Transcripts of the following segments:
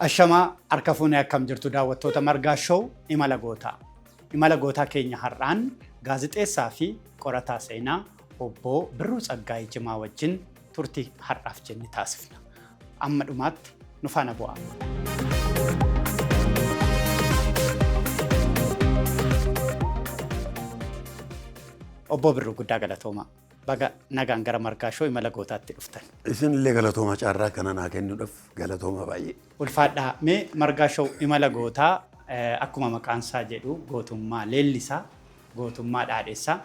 Ashamaa, harka fuunee, akkam jirtu daawwattoota Margaa Show Imala Gootaa? Imala Gootaa keenya har'aan gaazixeessaa fi qorataa seenaa Obbo Birruu Tsaggaayee Jimaa wajjin turtii har'aaf jenne taasifna. Amma dhumaatti nu faana bu'aa. Obbo Birruu, guddaa galatoomaa. Baga nagaan gara Margaa Show Imala Gootaatti dhuftan. Isin illee galatooma, carraa kana naa kennuudhaaf galatooma baay'ee. Ulfaadhaa. Mee Margaa Show Imala Gootaa akkuma maqaan isaa jedhu gootummaa leellisaa, gootummaa dhaadhessaa.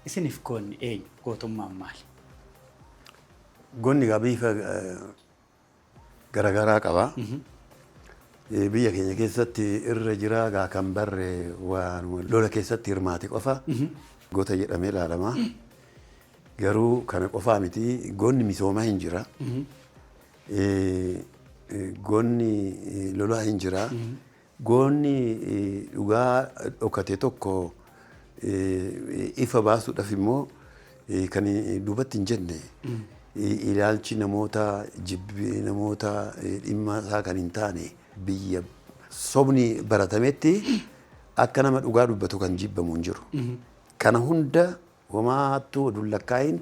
Isiniif goonni eenyu? Gootummaan maali? Goonni egaa bifa garaagaraa qaba. Biyya keenya keessatti irra jiraa gaa kan barre waan lola keessatti hirmaate qofa goota jedhamee ilaalama. Garuu kana qofaa miti, goonni misoomaa hin jira. Goonni lolaa hin jira. Goonni dhugaa dhokate tokko ifa baasuudhaaf immoo kan duubatti hin jenne, ilaalchi namoota, jibbi namoota dhimma isaa kan hin taane, biyya sobni baratametti akka nama dhugaa dubbatu kan jibbamu hin jiru. Kana hunda homaattuu oduun lakkaa'iin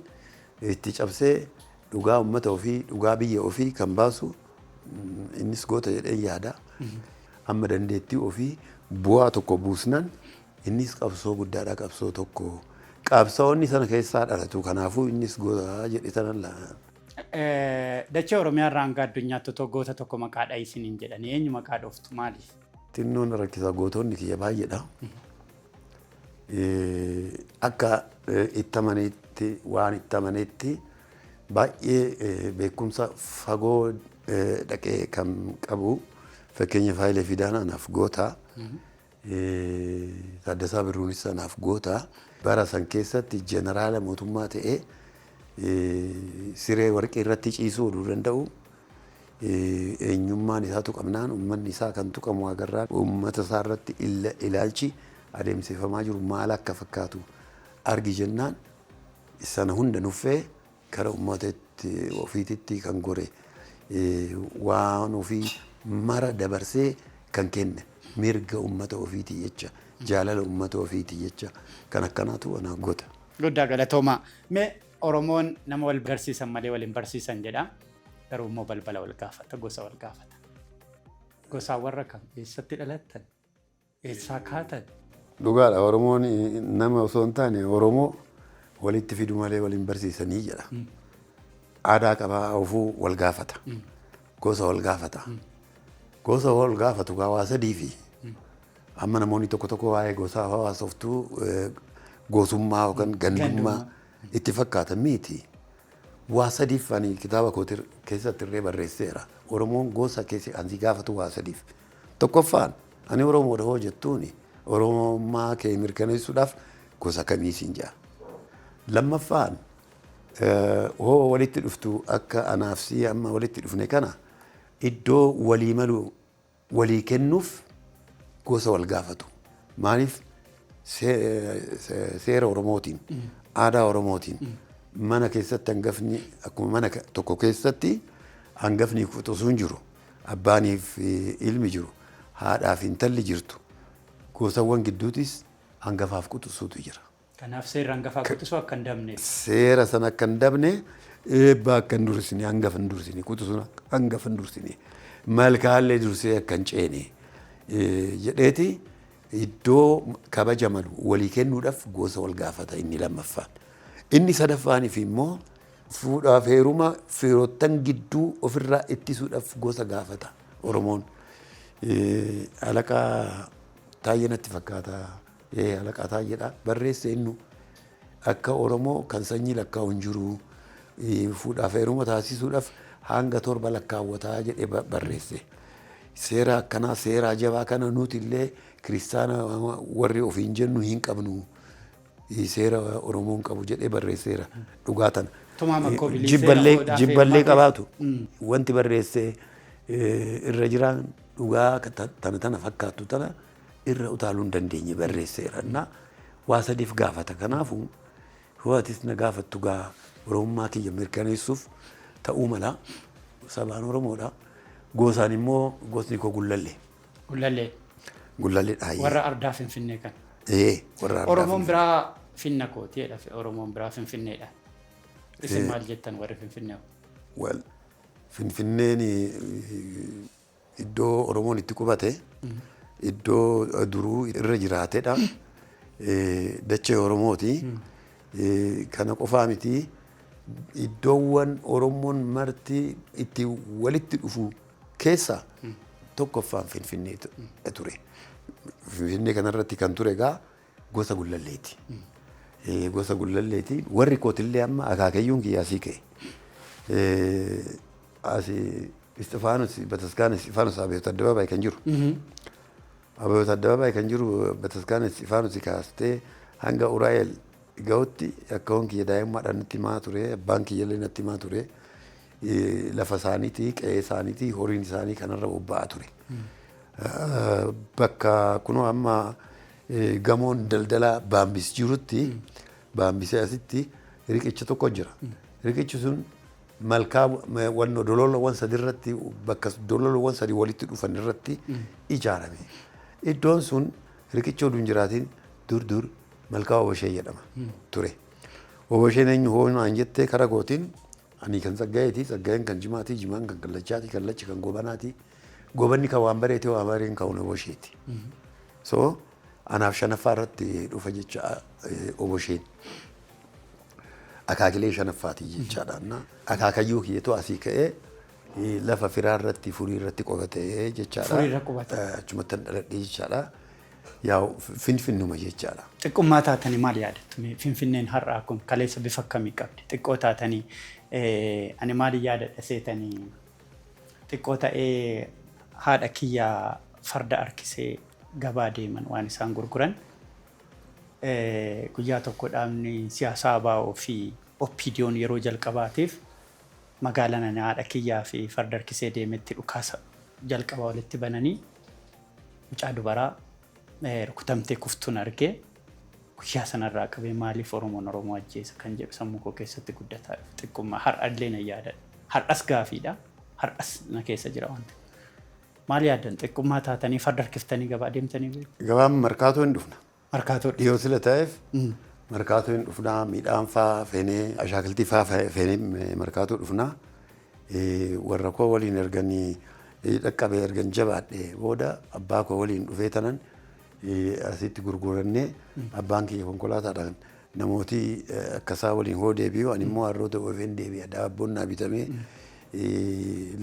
itti cabsee dhugaa uummata ofii, dhugaa biyya ofii kan baasu innis goota jedhee yaada. Amma dandeettii ofii bu'aa tokko buusnan innis qabsoo guddaadha, qabsoo tokko. Qabsaa'onni sana keessaa dhalatu, kanaafuu innis goota jedhe sanan laala. Dachee Oromiyaa irraa hanga addunyaatti otoo goota tokko maqaa dhahi isiniin jedhanii, eenyu maqaa dhooftu? Maaliif? Xinnoon rakkisaa, gootonni kiyya baay'eedha. Akka itti amaneetti, waan itti amaneetti baay'ee beekumsa fagoo dhaqee kan qabu, fakkeenya Haayilee Fidaan anaaf goota. Taaddasaa Birruunis anaaf goota. Bara san keessatti jeneraala mootummaa ta'ee siree warqii irratti ciisuu oduu danda'u, eenyummaan isaa tuqamnaan uummanni isaa kan tuqamu agarraan, uummata isaa irratti ilaalchi adeemsifamaa jiru maal akka fakkaatu argi jennaan, sana hunda nuffee kara uummata ofiititti kan gore, waan ofii mara dabarsee kan kenne, mirga uummata ofiitii jecha, jaalala uummata ofiitii jecha, kan akkanaatu anaaf goota. Guddaa galatoomaa. Mee Oromoon nama wal barsiisan malee wal hin barsiisan jedha. Garuu immoo balbala wal gaafata, gosa wal gaafata. Gosaan warra kam? Eessatti dhalattan? Eessaa kaatan? Dhugaadha, Oromoon nama osoo hin taane Oromoo walitti fidu malee wal hin barsiisanii jedha. Aadaa qabaa, ofuu wal gaafata. Gosa wal gaafata. Gosa wal gaafatu gaa waa sadii fi amma namoonni tokko tokko waa'ee gosaa hawaasoftuu gosummaa yookaan gandummaa itti fakkaata miti. Waa sadiif ani kitaaba koo keessatti illee barreesseera. Oromoon gosa keessa kan si gaafatu waa sadiif. Tokkoffaan, ani Oromoodha hoo jettuuni, Oromummaa kee mirkaneessuudhaaf gosa kamii siin jedha. Lammaffaan, hoo walitti dhuftu, akka anaaf si amma walitti dhufne kana, iddoo walii malu walii kennuuf gosa wal gaafatu. Maaliif? Seera Oromootiin, aadaa Oromootiin mana keessatti hangafni, akkuma mana tokko keessatti hangafni quxisuun jiru, abbaaniif ilmi jiru, haadhaaf intalli jirtu, gosawwan gidduutis hangafaaf quxisuutu jira. Kanaaf seerri hangafaa quxisuu akka hin dabneef. Seera sana akka hin dabne, eebba akka hin dursine, hangafa hin dursine, quxisuun hangafa hin dursine, malkaallee dursee akka hin ceene jedheeti iddoo kabaja malu walii kennuudhaaf gosa wal gaafata inni lammaffaan. Inni sadaffaaniif immoo fuudhaaf heeruma firoottan gidduu ofirraa ittisuudhaaf gosa gaafata Oromoon. Alaqaa Taayyee natti fakkaata. Alaqaa Taayyeedha. Barreesse innu, akka Oromoo kan sanyii lakkaa'u hin jiru. Fuudhaaf heeruma taasisuudhaaf hanga torba lakkaawwataa jedhee barreesse. Seera akkanaa, seera jabaa kana nuti illee kiristaana warri ofiin jennu hin qabnu. Seera Oromoon qabu jedhee barreesseera. Dhugaa tana. Tumaa Makkoobilii. Jibballee seera fuudhaaf jibballee heerumaa qabaatu. Wanti barreesse irra jiraan dhugaa tana tana fakkaattu tana irra utaaluu hin dandeenye barreesseera. Na waa sadiif gaafata. Kanaafuu yoo atis na gaafattu gaa Oromummaa kiyya mirkaneessuuf ta'uu mala. Sabaan Oromoodha. Gosaan immoo gosni koo Gullallee. Gullallee. Gullallee dhaayyee. Warra ardaa Finfinnee kan. Ee, warra ardaa. Oromoon biraa finna kooti jedha. Oromoon biraa Finfinneedha. Isin maal jettan warri Finfinnee? Well, Finfinneen iddoo Oromoon itti qubate, iddoo duruu irra jiraatedha. Dachee Oromooti. Kana qofaa miti, iddoowwan Oromoon marti itti walitti dhufu keessa tokkoffaan Finfinnee ture. Finfinnee kanarratti kan ture egaa gosa Gullalleeti. Gosa Gullalleeti. Warri kootillee amma akaakayyuun kiyya asii ka'e. Asii Istifaanos, Bataskaana Istifaanos Abiyoot Addabaabaay kan jiru. Abiyoot Addabaabaay kan jiru Bataskaana Istifaanos kaastee hanga Uraa'el ga'utti akkaawwan kiyya daa'imummaadhaan natti himaa ture, abbaan kiyya illee natti himaa ture. Lafa isaaniitii, qe'ee isaaniitii, horiin isaanii kanarra bobba'aa ture. Bakka kunoo amma gamoon daldalaa Baambis jirutti, Baambisee asitti riqicha tokko jira. Riqichi sun malkaa wannoo dololowwan sadi irratti, bakka dololowwan sadi walitti dhufan irratti ijaarame. Iddoon sun riqicha oduu hin jiraatin dur dur malkaa Oboshee jedhama ture. Obosheen eenyu hoo naan jettee, kara kootiin ani kan Tsaggayeeti, Tsaggayeen kan Jimaati, Jimaan kan Kallachaati, Kallachi kan Gobanaati, Gobanni kan waan bareete, waan bareen kan Obosheeti. So anaaf shanaffaa irratti dhufa jecha Obosheen. Akaakilee shanaffaati jechaadha. Akaakayyuu kiyyatu asii ka'ee lafa firaa irratti, furii irratti qobatee jechaadha. Furii irra qubate. Achumatti dhaladhee jechaadha. Yaa, Finfinnuma jechaadha. Xiqqummaa taatanii maal yaadattu? Finfinneen har'aa kun kaleessa bifa akkamii qabdi? Xiqqoo taatanii ani maal yaadadha seetanii, xiqqoo ta'ee haadha kiyyaa farda harkisee gabaa deeman, waan isaan gurguran. Guyyaa tokko dhaabni siyaasaa ABO fi OPDO'n yeroo jalqabaatiif magaalaa nana haadha kiyyaa fi farda harkisee deemetti dhukaasa jalqaba walitti bananii, mucaa dubaraa rukutamtee kuftuun argee, guyyaa sanarraa qabee maaliif Oromoon Oromoo ajjeesa kan jedhu sammuu koo keessatti guddataa dhufe. Xiqqummaa har'allee na yaadadha. Har'as gaafiidha. Har'as na keessa jira wanti. Maal yaaddan, xiqqummaa taatanii farda harkiftanii gabaa deemtanii beeku? Gabaan Markaatoo hin dhufna. Markaatoo. Dhiyoo sila ta'eef Markaatoo hin dhufnaa, midhaan faa feenee, ashaakiltii faa feenee Markaatoo dhufnaa. Warra koo waliin erganii dhaqqabee, ergan jabaadhee booda abbaa koo waliin dhufee tanan asitti gurgurannee, abbaan kiyya konkolaataadhaan namooti akkasaa waliin hoo deebi'u, ani immoo harroota oofeen deebi'a. Daabboon naa bitamee,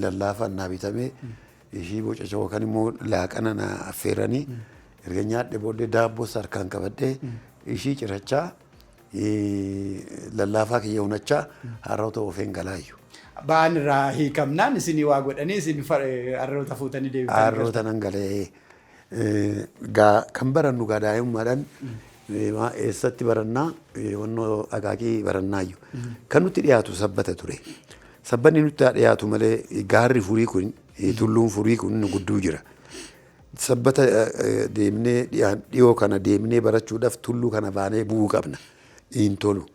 lallaafaan naa bitamee, ishii boca yookaan immoo laaqana na affeeranii, erga nyaadhe booddee daabboos harkaan qabadhee, ishii cirachaa, lallaafaa kiyya hunachaa harroota oofeen galaayyuu. Ba'aan irraa hiikamnaan isinii waa godhanii, isin harroota fuutanii deebitanii. Harroota nan galee. Gaa kan barannu gaa daa'imummaadhaan eessatti barannaa, wannoo akaakii barannaayyuu. Kan nutti dhiyaatu sabbata ture. Sabbanni nutti dhiyaatu malee gaarri Furii kun, tulluun Furii kun nu gudduu jira. Sabbata deemnee dhiyoo kana deemnee barachuudhaaf tulluu kana baanee bu'uu qabna. Hin tolu.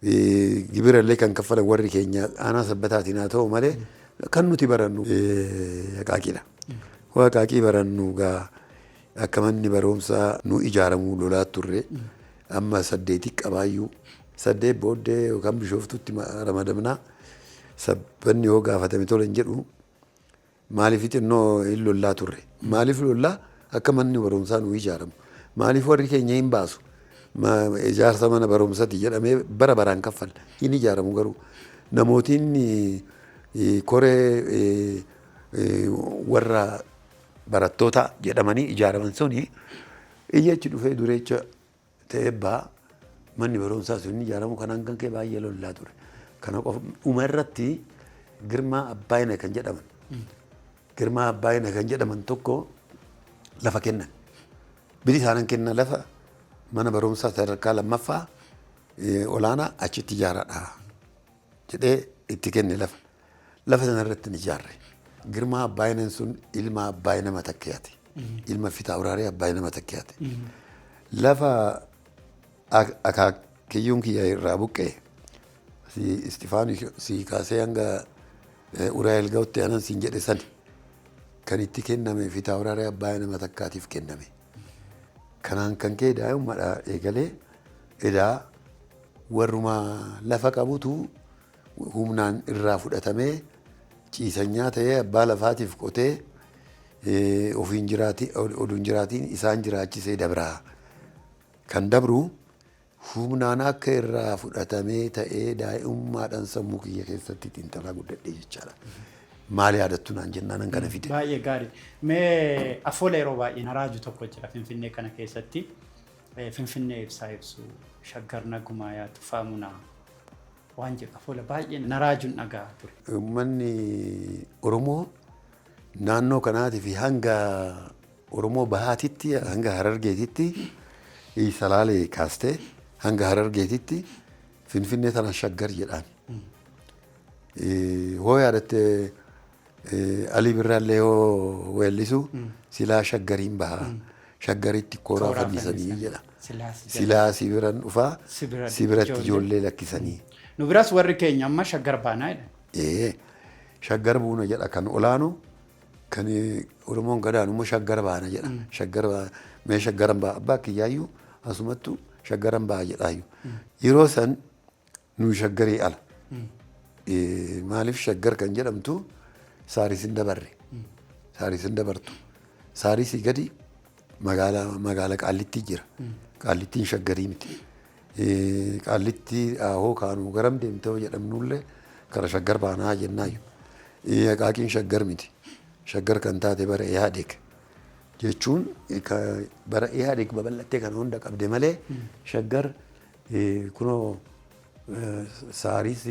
Gibira illee kan kaffalan warri keenya aanaa Sabbataatiin haa ta'u malee kan nuti barannu Aqaaqiidha. Hoo Aqaaqii barannu gaa akka manni barumsaa nu ijaaramuu lolaa turre. Amma saddeeti qabaayyuu, 8 booddee yookaan Bishooftutti ramadamnaa, sabbanni yoo gaafatame tola hin jedhu. Maaliif xinnoo hin lollaa turre? Maaliif lollaa? Akka manni barumsaa nu ijaaramu. Maaliif warri keenya hin baasu? Ijaarsa mana barumsaati jedhamee bara baraan kaffalla. Hin ijaaramu garuu. Namootiin koree warra barattoota jedhamanii ijaaraman suni iyya achi dhufee dureecha ta'ee baa manni barumsaa sun hin ijaaramu. Kanaan kan ka'e baay'ee lollaa ture. Kana qofa, dhuma irratti Girmaa Abbaayina kan jedhaman, Girmaa Abbaayina kan jedhaman tokko lafa kennan. Bilisaanan kenna, lafa mana barumsaa sadarkaa lammaffaa olaanaa achitti ijaaradha jedhee itti kenne lafa. Lafa sana irratti ni ijaarre. Girmaa Abbaayinaan sun ilma Abbaayina Matakkiyaati. Ilma Fitaawuraarii Abbaayina Matakkiyaati. Lafa akaakiyyuun kiyya irraa buqqee si Istifaanos si kaasee hanga Uraa'el ga'utti anan siin jedhe sani. Kan itti kenname Fitaawuraarii Abbaa nama takkaatiif kenname. Kanaan kan ka'e daa'imummaadhaa eegalee edaa warruma lafa qabutu humnaan irraa fudhatamee ciisanyaa ta'ee abbaa lafaatiif qotee ofiin jiraati oduun jiraatiin isaan jiraachisee dabraa. Kan dabru humnaan akka irraa fudhatamee ta'ee daa'imummaadhaan sammuu kiyya keessatti xiinxalaa guddadhee jechaadha. Maal yaadattu naan jennaan kana fide. Baay'ee gaarii. Mee afoola yeroo baay'ee raaju tokko jira Finfinnee kana keessatti. Finfinnee ibsaa ibsu, Shaggar nagumaa yaa Tufaa Munaa waan jedhu afoola baay'ee na raajuun dhagaa ture. Uummanni Oromoo naannoo kanaatii fi hanga Oromoo bahaatitti, hanga Harargeetitti, Salaalee kaastee hanga Harargeetitti Finfinnee tana Shaggar jedhaan. Hoo yaadatte, Alii Birraallee hoo weellisu silaa Shaggariin bahaa. Shaggaritti kooraa fannisanii jedha. Silaa si biran dhufaa, si biratti ijoollee lakkisanii. Nu biras warri keenya amma Shaggar baanaa jedha. Ee, Shaggar buuna jedha kan olaanu, kan Oromoon gadaanu immoo Shaggar baana jedha. Shaggar baana, mee Shaggaran ba'a, abbaa kiyyaayyuu asumattu Shaggaran ba'a jedhaayyuu. Yeroo san nuyi Shaggarii ala. Maaliif Shaggar kan jedhamtu Saaris hin dabarre. Saaris hin dabartu. Saarisii gadi magaala Qaallittii jira. Qaallittiin Shaggarii miti. Qaallittii hoo kaanuu garam deemtee hoo jedhamnullee kara Shaggar baanaa jennaayyuu. Haqaaqiin Shaggar miti. Shaggar kan taate bara Ihaadeeg. Jechuun bara Ihaadeeg babal'attee kana hunda qabde malee Shaggar kunoo Saaris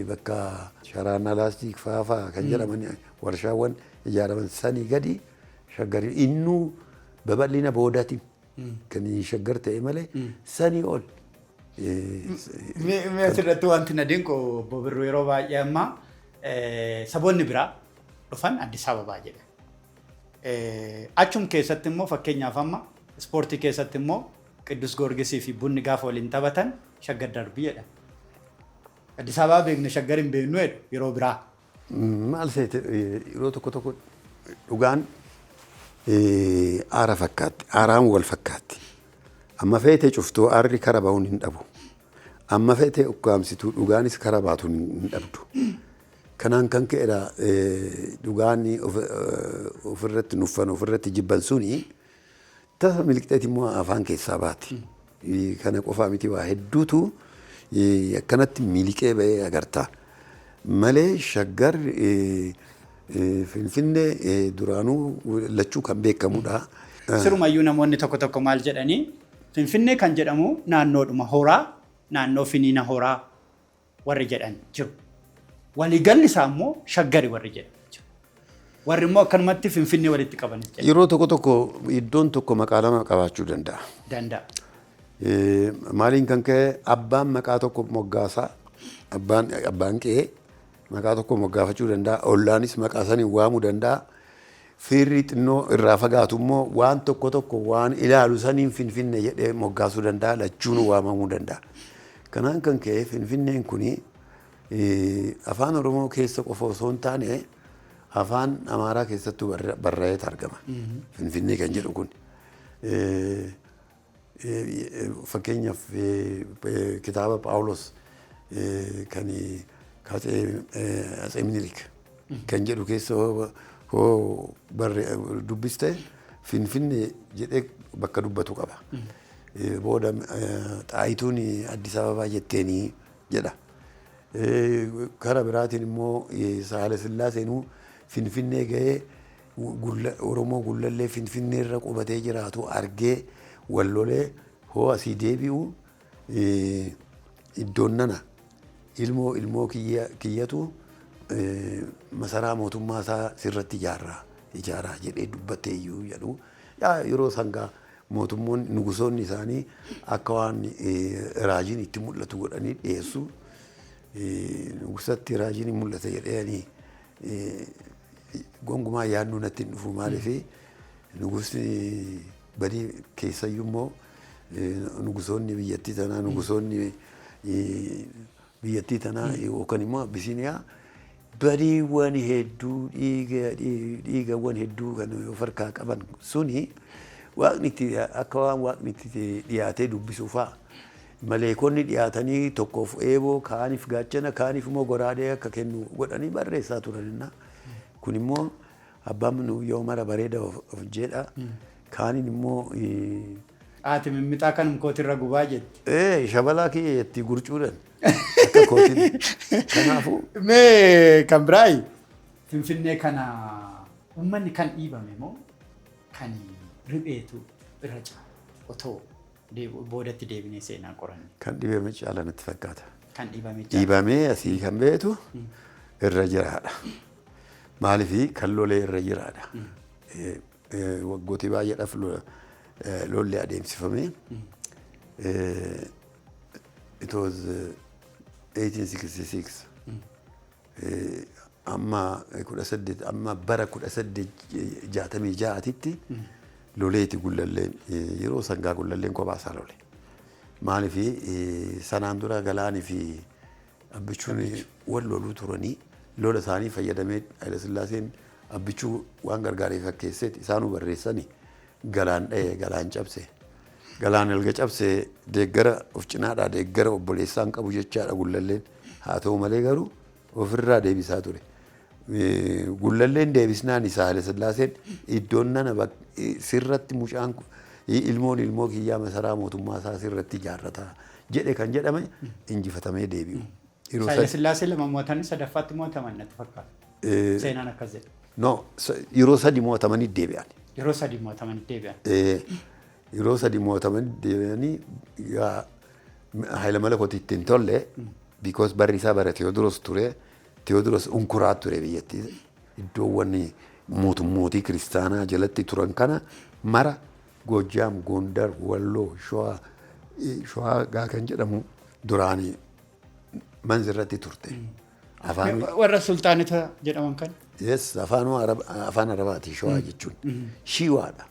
bakka Sharaana Laastiik fa'aa kan jedhaman warshaawwan ijaaraman sanii gadi Shaggar innuu babal'ina boodaatiin kan Shaggar ta'e malee sanii ol. Mee asirratti wanti na dinqu, Obbo Birruu, yeroo baay'ee amma saboonni biraa dhufan Addis Ababaa jedha. Achum keessatti immoo fakkeenyaaf amma ispoortii keessatti immoo Qiddus Goorgisii fi Bunni gaafa waliin taphatan Shaggar Darbii jedha. Addis Ababaa beekna, Shaggar hin beeknu jedhu yeroo biraa. Maal seete, yeroo tokko tokko dhugaan aara fakkaatti. Aaraan wal fakkaatti. Amma feete cuftuu aarri kara bahuun hin dhabu. Amma feete ukkaamsituu dhugaanis kara baatuun hin dhabdu. Kanaan kan ka'edha dhugaan ofirratti nuffan, ofirratti jibban suni tasa miliqxeeti immoo afaan keessaa baati. Kana qofaa miti, waa hedduutu akkanatti miliqee bahee agarta. Malee Shaggar Finfinnee duraanuu lachuu kan beekamudha. Sirumayyuu namoonni tokko tokko maal jedhanii, Finfinnee kan jedhamu naannoodhuma horaa, naannoo Finiina horaa warri jedhan jiru. Waliigalli isaa immoo Shaggari warri jedhan jiru. Warri immoo akkanumatti Finfinnee walitti qabanis jedhan. Yeroo tokko tokko iddoon tokko maqaa lama qabaachuu danda'a. Danda'a. Maaliin kan ka'e, abbaan maqaa tokko moggaasaa, abbaan qe'ee maqaa tokko moggaafachuu danda'a. Ollaanis maqaa saniin waamuu danda'a. Fiirri xinnoo irraa fagaatu immoo waan tokko tokko waan ilaalu saniin Finfinne jedhee moggaasuu danda'a. Lachuun waamamuu danda'a. Kanaan kan ka'e Finfinneen kuni afaan Oromoo keessa qofa osoo hin taane afaan Amaaraa keessattuu barraa'eet argama. Finfinnee kan jedhu kun. Fakkeenyaaf kitaaba Phaawulos kan Atsee Minilik kan jedhu keessa hoo dubbiste Finfinnee jedhee bakka dubbatu qaba. Booda Xaayituun Addis Ababaa jetteenii jedha. Kara biraatiin immoo Saale Sillaaseenuu Finfinnee gahee Oromoo Gullallee Finfinnee irra qubatee jiraatu argee wallolee hoo asii deebi'u, iddoon nana ilmoo ilmoo kiyyatu masaraa mootummaa isaa sirratti ijaaraa jedhee dubbatee iyyuu jedhu. Yeroo sangaa mootummoonni nugusoonni isaanii akka waan raajiin itti mul'atu godhanii dhiyeessu. Nugusatti raajiin hin mul'ata jedhanii gonkumaa yaadnu natti hin dhufu. Maaliif, nugusni badii keessayyuu immoo nugusoonni biyyattii tanaa yookaan immoo Abisiiniyaa Badiiwwan hedduu, dhiigawwan hedduu kan of harkaa qaban suni waaqni itti akka waan waaqni itti dhiyaatee dubbisu fa'a. Maleekonni dhiyaatanii tokkoof eeboo, kaaniif gaachana, kaaniif immoo goraadee akka kennu godhanii barreessaa turanina. Kun immoo abbaan nu yoo mara bareeda of jedha. Kaaniin immoo Haati mimmixaa kanum kootirra gubaa jetti. Ee, shabalaa kiyya jetti gurcuudhaan akka kootiin. Kanaafuu Mee kan biraayi, Finfinnee kana uummanni kan dhiibame moo kan ripheetu irra caala, otoo boodatti deebinee seenaa qoranne? Kan dhibame caala natti fakkaata. Kan dhiibame caala. Dhiibamee asii kan beetu irra jiraadha. Maaliifii kan lolee irra jiraadha. Waggootii baay'eedhaaf lolli adeemsifame. It was 1866. Amma 18, amma bara 1866tti loleeti Gullalleen, yeroo sangaa Gullalleen kophaa isaa lole. Maaliifii sanaan dura Galaanii fi Abbichuun wal loluu turanii, lola isaanii fayyadamee Hayilasillaaseen Abbichuu waan gargaaree fakkeesseet isaanuu barreessanii Galaan dha'ee Galaan cabse. Galaan erga cabse deeggara of cinaadhaa, deeggara obboleessaan qabu jechaadha Gullalleen. Haa ta'u malee garuu ofirraa deebisaa ture. Gullalleen deebisnaan isaa Hayilasillaaseen iddoon nana sirratti mucaan ilmoon ilmoo kiyyaa masaraa mootummaa isaa sirratti ijaarrata jedhe kan jedhame injifatamee deebi'u. Yeroo Hayilasillaasee lama mo'atanii sadaffaatti mo'ataman natti fakkaata. Seenaan akkas jedha. No, yeroo sadi mo'atamanii deebi'an. Yeroo sadi mo'atamanii deebi'an. Yeroo sadi mo'atamanii deebi'anii Haayila Malakooti ittiin tolle, because barri isaa bara Tewoodiroos ture. Tewoodiroos unkuraa ture biyyattii. Iddoowwan mootummootii kiristaanaa jalatti turan kana mara, Goojjaam, Gondar, Walloo, Shawaa, Shawaa gaa kan jedhamu duraanii manzirratti turte. Afaan Warra sultaanota jedhaman kan. Yes, afaan Arabaati Shawaa jechuun. Shiwaadha.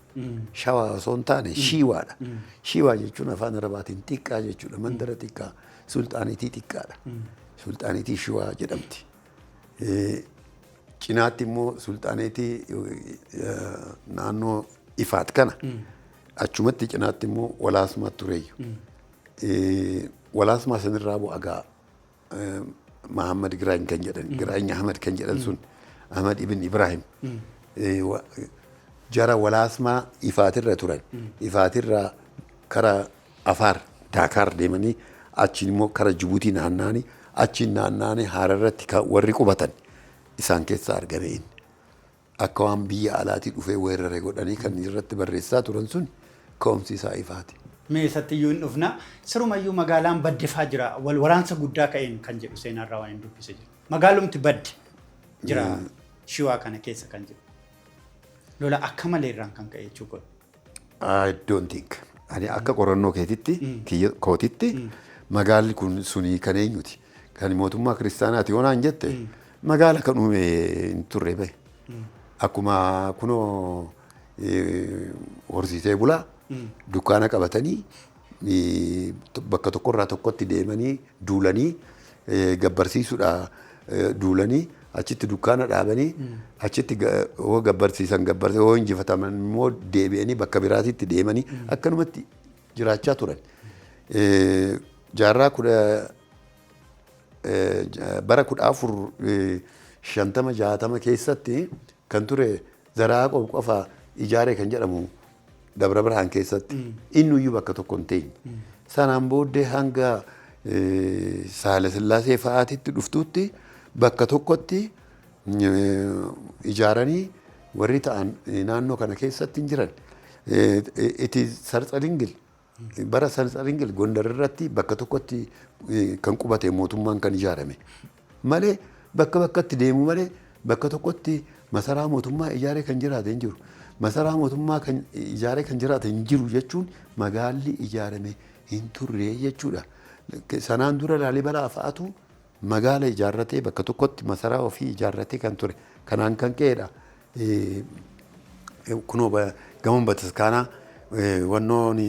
Shawaa osoo hin taane Shiwaadha. Shiwaa jechuun afaan Arabaatiin xiqqaa jechuudha. Mandara xiqqaa, sulxaanitii xiqqaadha. Sulxaanitii Shiwaa jedhamti. Cinaatti immoo sulxaanitii naannoo Ifaat kana. Achumatti cinaatti immoo Walaasmaa tureeyyu. Walaasmaa sanirraa bu'a gaa Mahammad Giraany kan jedhan, Giraany Ahmad kan jedhan sun, Ahmad ibn Ibrahim. Jara Walaasmaa Ifaatirra turan. Ifaatirraa kara Afaar Daakaar deemanii, achiin immoo kara Jibuutii naanna'anii, achiin naanna'anii Hararratti kan warri qubatan isaan keessaa argame inni. Akka waan biyya alaatii dhufee weerare godhanii kan irratti barreessaa turan sun ka'umsi isaa Ifaati. Mee isatti iyyuu hin dhufna. Sirumayyuu magaalaan baddefaa jira. Wal waraansa guddaa ka'een kan jedhu seenaarraa waan hin dubbise jira. Magaalumti badde jira Shiwaa kana keessa kan jedhu. Lola akka malee irraan kan ka'e jechuu godhu. I don't think. Ani akka qorannoo keetitti, kiyya kootitti, magaalli kun sunii kan eenyuti? Kan mootummaa kiristaanaati yoo naan jette, magaala kan uume hin turre bahe. Akkuma kunoo horsiisee bulaa dukkaana qabatanii bakka tokkorraa tokkotti deemanii duulanii gabbarsiisuudha, duulanii achitti dukkaana dhaabanii, achitti hoo gabbarsiisan gabbarsiisan, hoo injifataman immoo deebi'anii bakka biraatitti deemanii akkanumatti jiraachaa turan. Jaarraa kudha bara 1450 60 keessatti kan ture Zaraa qofa ijaare kan jedhamu Dabra Birhaan keessatti, inni iyyuu bakka tokko hin teenye. Sanaan booddee hanga Saala Sillaasee fa'aatitti dhuftutti bakka tokkotti ijaaranii warri ta'an naannoo kana keessatti hin jiran. It is Sartsadingil, bara Sartsadingil Gondar irratti bakka tokkotti kan qubate mootummaan kan ijaarame malee, bakka bakkatti deemu malee bakka tokkotti masaraa mootummaa ijaaree kan jiraate hin jiru. Masaraa mootummaa kan ijaaree kan jiraate hin jiru jechuun magaalli ijaarame hin turre jechuudha. Sanaan dura Laalibalaa fa'aatu magaala ijaarratee bakka tokkotti masaraa ofii ijaarratee kan ture. Kanaan kan ka'edha. Kunoo gamoon bataskaanaa wannoon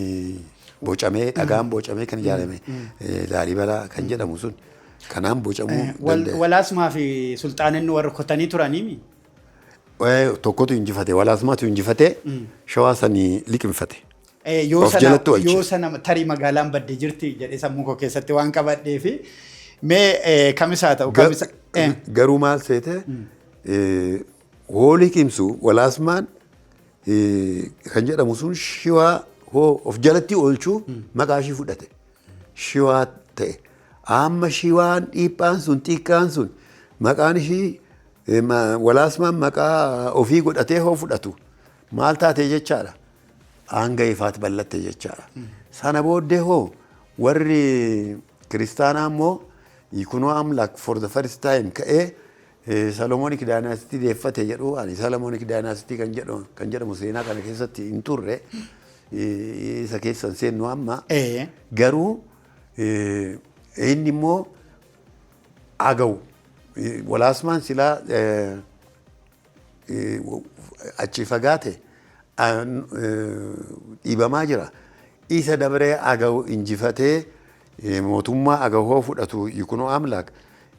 bocamee, dhagaan bocamee kan ijaarame Laalibalaa kan jedhamu sun. Kanaan bocamuu danda'e. Walaasmaa fi sulxaanonni warra kotanii turaniimi. Tokkotu injifate, walaasmaatu injifatee shawaa sanii liqimfate. Yoo Of sana jalatti oolche. Yoo sana tarii magaalaan baddee jirti jedhee sammuu koo keessatti waan qabadhee fi mee kamisaa ta'u kamisa. Garuu maal seete, hoo liqimsu walaasmaan kan jedhamu sun shiwaa hoo of jalatti oolchuu maqaa ishii fudhate. Shiwaa ta'e. Amma shiwaan dhiiphaan sun xiqqaan sun maqaan ishii walaasmaan maqaa ofii godhatee hoo fudhatu maal taate jechaadha. Hanga ifaatti bal'atte jechaadha. Sana booddee hoo warri kiristaanaa immoo Yikunoo Amlaak for the first time ka'ee Solomonic Dynasty deeffate jedhu. Ani Solomonic Dynasty kan jedhamu seenaa kana keessatti hin turre, isa keessa hin seennu amma. Garuu inni immoo agawu walaasmaan silaa achi fagaate dhiibamaa jira. Isa dabaree agawu injifatee mootummaa agawoo fudhatu Yikunoo Amlaak,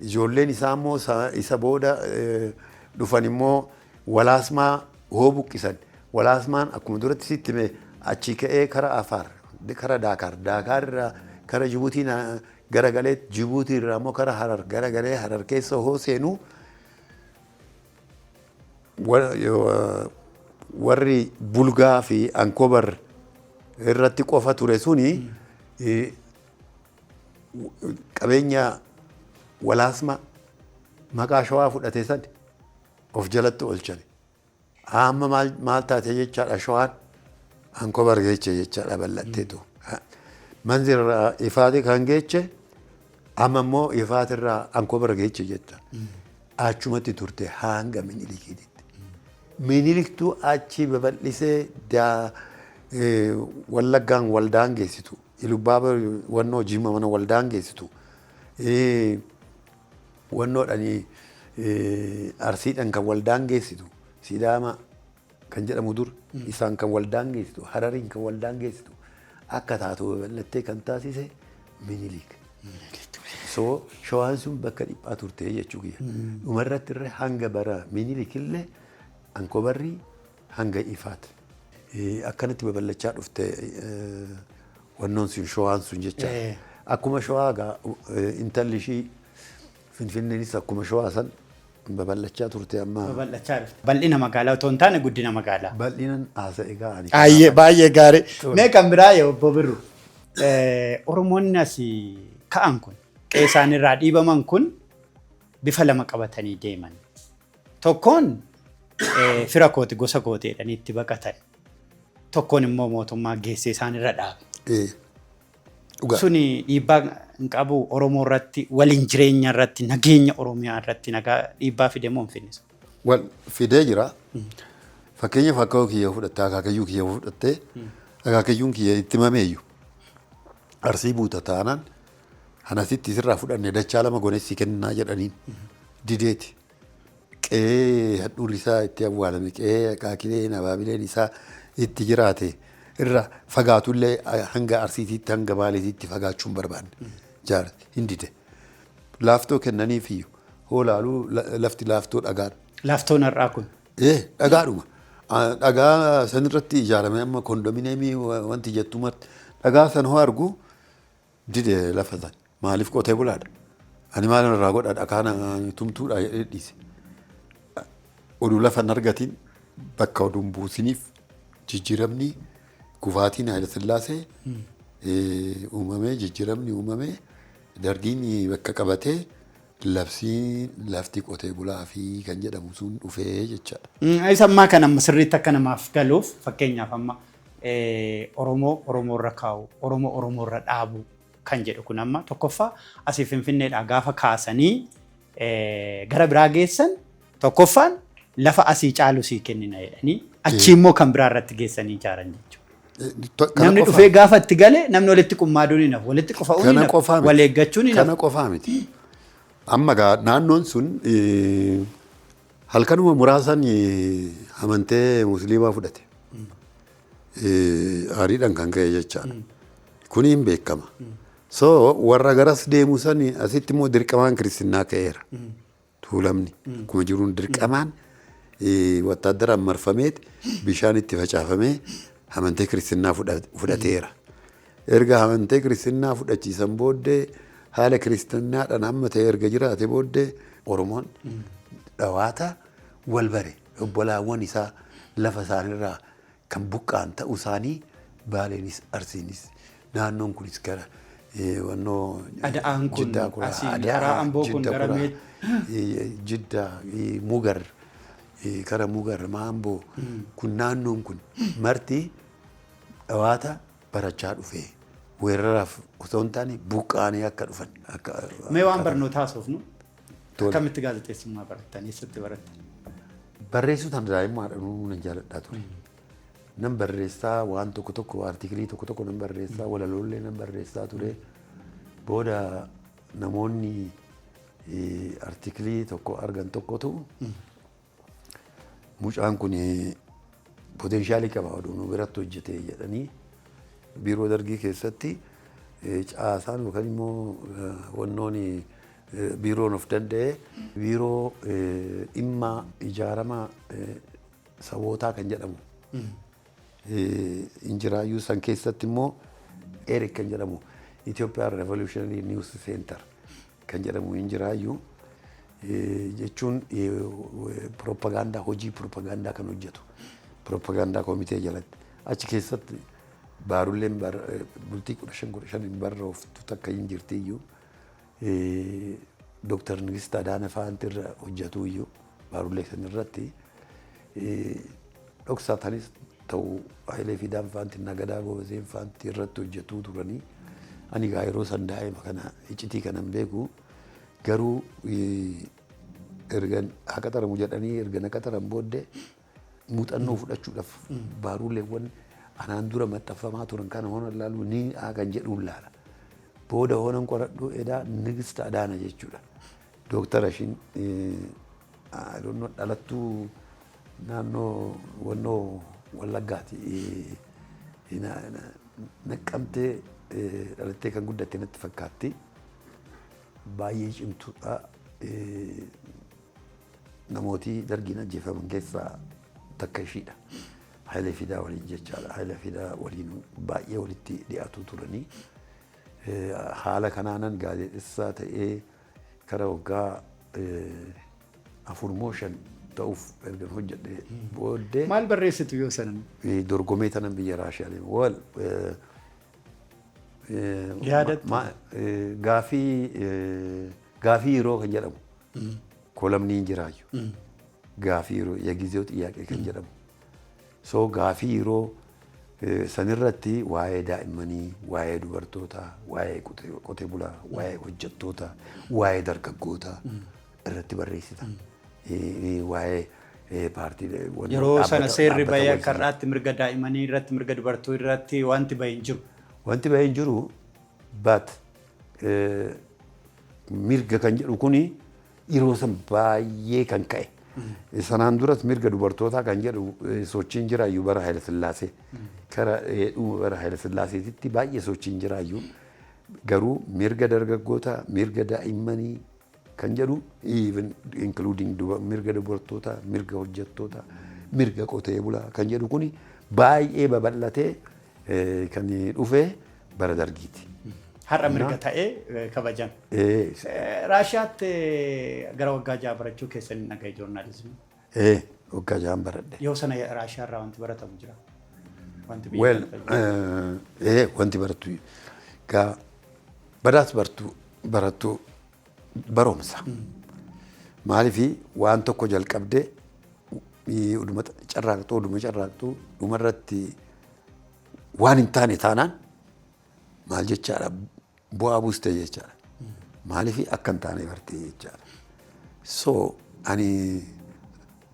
ijoolleen isaa immoo isa booda dhufan immoo walaasmaa hoo buqqisan, walaasmaan akkuma duratti sitti hime achi ka'ee kara Afaar, kara Daakaar, Daakaar irraa kara Jibuutii garagalee, Jibuutii irraa immoo kara Harar garagalee Harar keessa hoo seenuu warri Bulgaa fi Ankobar irratti qofa ture suni qabeenya walaasma maqaa shawaa fudhate san of jalatti oolchan. Amma maal taate jechaadha? Shawaan Ankobar geeche jechaadha, bal'atteetu. Manzirraa ifaati kan geeche amma immoo ifaatirraa Ankobar geeche jecha. Achumatti turte hanga Minilikiitti. Miniliktuu achi babal'isee Wallaggaan waldaan geessitu. Ilubbaaba wannoo Jimma mana waldaan geessitu. Wannoodhani Arsiidhaan kan waldaan geessitu. Sidaama kan jedhamu dur isaan kan waldaan geessitu. Harariin kan waldaan geessitu. Akka taatu babal'attee kan taasise Minilik. So shawaan sun bakka dhiphaa turte jechuu kiyya. Dhumarratti irra hanga bara Minilik illee Ankobarri hanga ifaati. Akkanatti babal'achaa dhufte wannoon sun, shawaan sun jecha. Akkuma shawaa gaa intalli ishii Finfinneenis akkuma shawaa san babal'achaa turte amma. Babal'achaa dhufte. Bal'ina magaalaa otoo hin taane guddina magaalaa. Bal'inan haasa'e gaa ani. Baay'ee baay'ee gaarii. Mee kan biraa yoo obbo Birru, Oromoonni asii ka'an kun, qe'ee isaaniirraa dhiibaman kun bifa lama qabatanii deeman. Tokkoon fira kooti, gosa kooti jedhanii itti baqatan. Tokkoon immoo mootummaa geessee isaanirra dhaabe. Dhugaa. Suni dhiibbaa hin qabu Oromoo irratti, waliin jireenya irratti, nageenya Oromiyaa irratti nagaa dhiibbaa fide moo hin fidne? Wal fidee jira. Fakkeenyaaf akka kiyya fudhattee, akaakayyuu kiyya fudhattee, akaakayyuun kiyya itti mameeyyu. Arsii buuta taanaan anasitti sirraa fudhanne dachaa lama gonessi kennaa jedhaniin dideeti. Qe'ee handhuurri isaa itti awwaalame, qe'ee akaakileen abaabileen isaa itti jiraate irra fagaatullee hanga Arsiitiitti, hanga Baaleetiitti fagaachuu hin barbaanne. Jaarti hin dide. Laaftoo kennaniif iyyuu hoo laaluu lafti laaftoo dhagaadha. Laaftoon har'aa kun. Dhagaadhuma. Dhagaa sanirratti ijaarame amma kondominiyeemii wanti jettu marti. Dhagaa san hoo argu dide lafa san. Maaliif? Qotee bulaadha. Ani maal irraa godha dhagaa tumtuudha jedhee dhiise. Oduu lafa hin argatiin bakka oduun buusiniif jijjiiramni kufaatiin Haayila Sillaasee uumamee, jijjiiramni uumamee, dargiin bakka qabatee, labsiin lafti qotee bulaa fi kan jedhamu sun dhufee jechaadha. Isa ammaa kan amma sirriitti akka namaaf galuuf, fakkeenyaaf amma Oromoo Oromoo irra kaa'u, Oromoo Oromoo irra dhaabu kan jedhu kun amma tokkoffaa asii Finfinneedhaa gaafa kaasanii gara biraa geessan, tokkoffaan lafa asii caalu sii kennina jedhanii achii immoo kan biraa irratti geessanii ijaaran jechuudha. Namni dhufee gaafa itti gale namni walitti qummaaduun hin hafu, walitti qufa'uun hin Kana hafu, qofaa miti. wal eeggachuun hin Kana hafu. qofaa miti. Amma gaa naannoon sun halkanuma muraasan amantee musliimaa fudhate. Aariidhaan kan ka'e jechaadha. Kuni hin beekama. So warra garas deemu sani asitti immoo dirqamaan kiristinnaa ka'eera. Tuulamni akkuma jiruun dirqamaan wattaaddaraan marfameet bishaan itti facaafamee amantee kiristinnaa fudhateera. Erga amantee kiristinnaa fudhachiisan booddee, haala kiristinnaa hamma ta'e erga jiraate booddee, Oromoon dhawaata wal bare, obbolaawwan isaa lafa isaaniirraa kan buqqa'an ta'uu isaanii, Baaleenis Arsiinis naannoon kunis gara wannoo Ada'aan kun Jiddaa Kuraa, asiin Ada'aa, karaa Amboo kun Jidda gara Kuraa, Jiddaa, Mugar, kara Mugar, Maamboo kun, naannoon kun marti dhawaata barachaa dhufe, weeraraaf osoo hin taane buqqa'anii akka dhufan. Mee waan barnootaa haasofnu. Tole. Akkamitti gaazexeessummaa barattan? Eessatti barattan? Barreessuu tan daa'immaadha nan jaalladhaa ture. Nan barreessaa, waan tokko tokko, article tokko tokko nan barreessaa, walaloollee nan barreessaa ture. Booda namoonni article tokko argan tokkotu, "Mucaan kun potential qaba, oduu nu biratti hojjete," jedhanii, biiroo dargii keessatti caasaan yookaan immoo wannoon biiroon of danda'e, biiroo dhimma ijaarama sabootaa kan jedhamu injiraayyuu, san keessatti immoo ERIC kan jedhamu, Ethiopian Revolutionary News Center kan jedhamu injiraayyuu, jechuun propagaandaa, hojii propagaandaa kan hojjetu, propagaandaa komitee jalatti achi keessatti baarulleen bultii 15 15 hin barrooftu takka hin jirti iyyuu. Dooktar Nigist Adaana fa'aanti irra hojjetu iyyuu baarullee san irratti, dhoksaatanis ta'u Hayilee Fidaan fa'aanti, Nagadaa Goobazeen fa'aanti irratti hojjetuu turanii. Ani gaa yeroo san daa'ima kana, iccitii kana hin beeku, garuu erga haa qaxaramu jedhanii, erga na qaxaran booddee, muuxannoo fudhachuudhaaf baaruuleewwan anaan dura maxxanfamaa turan kana honan laalu ni kan jedhuun laala. Booda honan qoradhu, edaa Nigist Adaana jechuudha. Dooktara ishiin dhalattuu naannoo wannoo Wallaggaati. Naqqamtee dhalattee kan guddatte natti fakkaatti. Baay'ee cimtuudha. Namootii dargiin ajjeefaman keessaa takka ishiidha. Hayilee Fidaa waliin jechaadha. Hayilee Fidaa waliin baay'ee walitti dhiyaatu turanii. Haala kanaanan gaazexessaa ta'ee kara waggaa 4 moo 5 ta'uuf ergan hojjedhe booddee. Maal barreessitu yoo sanan? Dorgomee tanan biyya Raashiyaa deeme. Wal Yaadattu? Gaafii yeroo kan jedhamu column hin jiraayyu. Gaafii yeroo, የጊዜው ጥያቄ kan jedhamu. So gaafii yeroo sanirratti waa'ee daa'immanii, waa'ee dubartootaa, waa'ee qotee bulaa, waa'ee hojjettootaa, waa'ee dargaggootaa irratti barreessita. Waa'ee paartii Yeroo sana seerri bahee akka har'aatti mirga daa'immanii irratti, mirga dubartuu irratti wanti bahee hin jiru. Wanti bahee hin jiru, but mirga kan jedhu kuni yeroo san baay'ee kan ka'e. Sanaan duras mirga dubartootaa kan jedhu sochiin jiraayyuu bara Haayile Sillaasee. Kara dhuma bara Haayile Sillaaseetitti baay'ee sochiin jiraayyuu. Garuu mirga dargaggootaa, mirga daa'immanii kan jedhu, even including mirga dubartootaa, mirga hojjettootaa, mirga qotee bulaa kan jedhu kuni baay'ee babal'atee kan dhufe bara dargiiti. Har'a mirga ta'ee kabajame. Raashiyaatti gara waggaa 6 barachuu keessan hin dhagaye, journalism. Waggaa 6n baradhe. Yoo sana Raashiyaa irraa wanti baratamu jira? Wanti biyya Well, kana fayyadu. Wanti barattu gaa badaas bartu barattu barumsa. Maaliifi waan tokko jalqabdee dhuma carraaqxuu, dhuma carraaqxuu, dhumarratti waan hin taane taanaan maal jechaadha, bu'aa buuste jechaadha. Maaliifi akka hin taane bartee jechaadha. So ani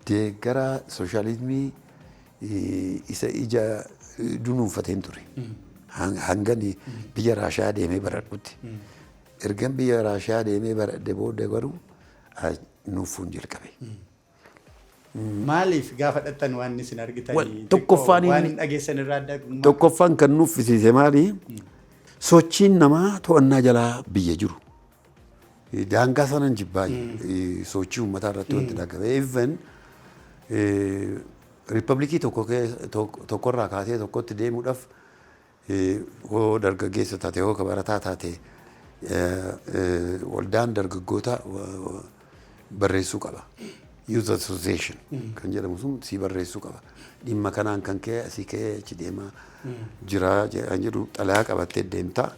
deeggara sooshaalizimii isa ija dunuunfateen ture. Hangani biyya Raashiyaa deemee baradhutti. Ergan biyya Raashiyaa deemee baradhe booda garuu nuuffuun jalqabe. Maaliif gaafa dhattan waan isin argitan Tokkoffaan waan hin dhageessan irraa adda? Tokkoffaan kan nuffisiise maali? Sochiin namaa to'annaa jalaa biyya jiru. Daangaa sanan jibbaa sochii uummataa irratti wanti dhagabe. Even riippabliikii tokkorraa kaasee tokkotti deemuudhaaf, hoo dargaggeessa taate, hoo barataa taate, waldaan dargaggoota barreessuu qaba. Youth Association kan jedhamu sun si barreessuu qaba. Dhimma kanaan kan ka'e asii ka'ee achi deemaa jira kan jedhu xalayaa qabattee deemtaa,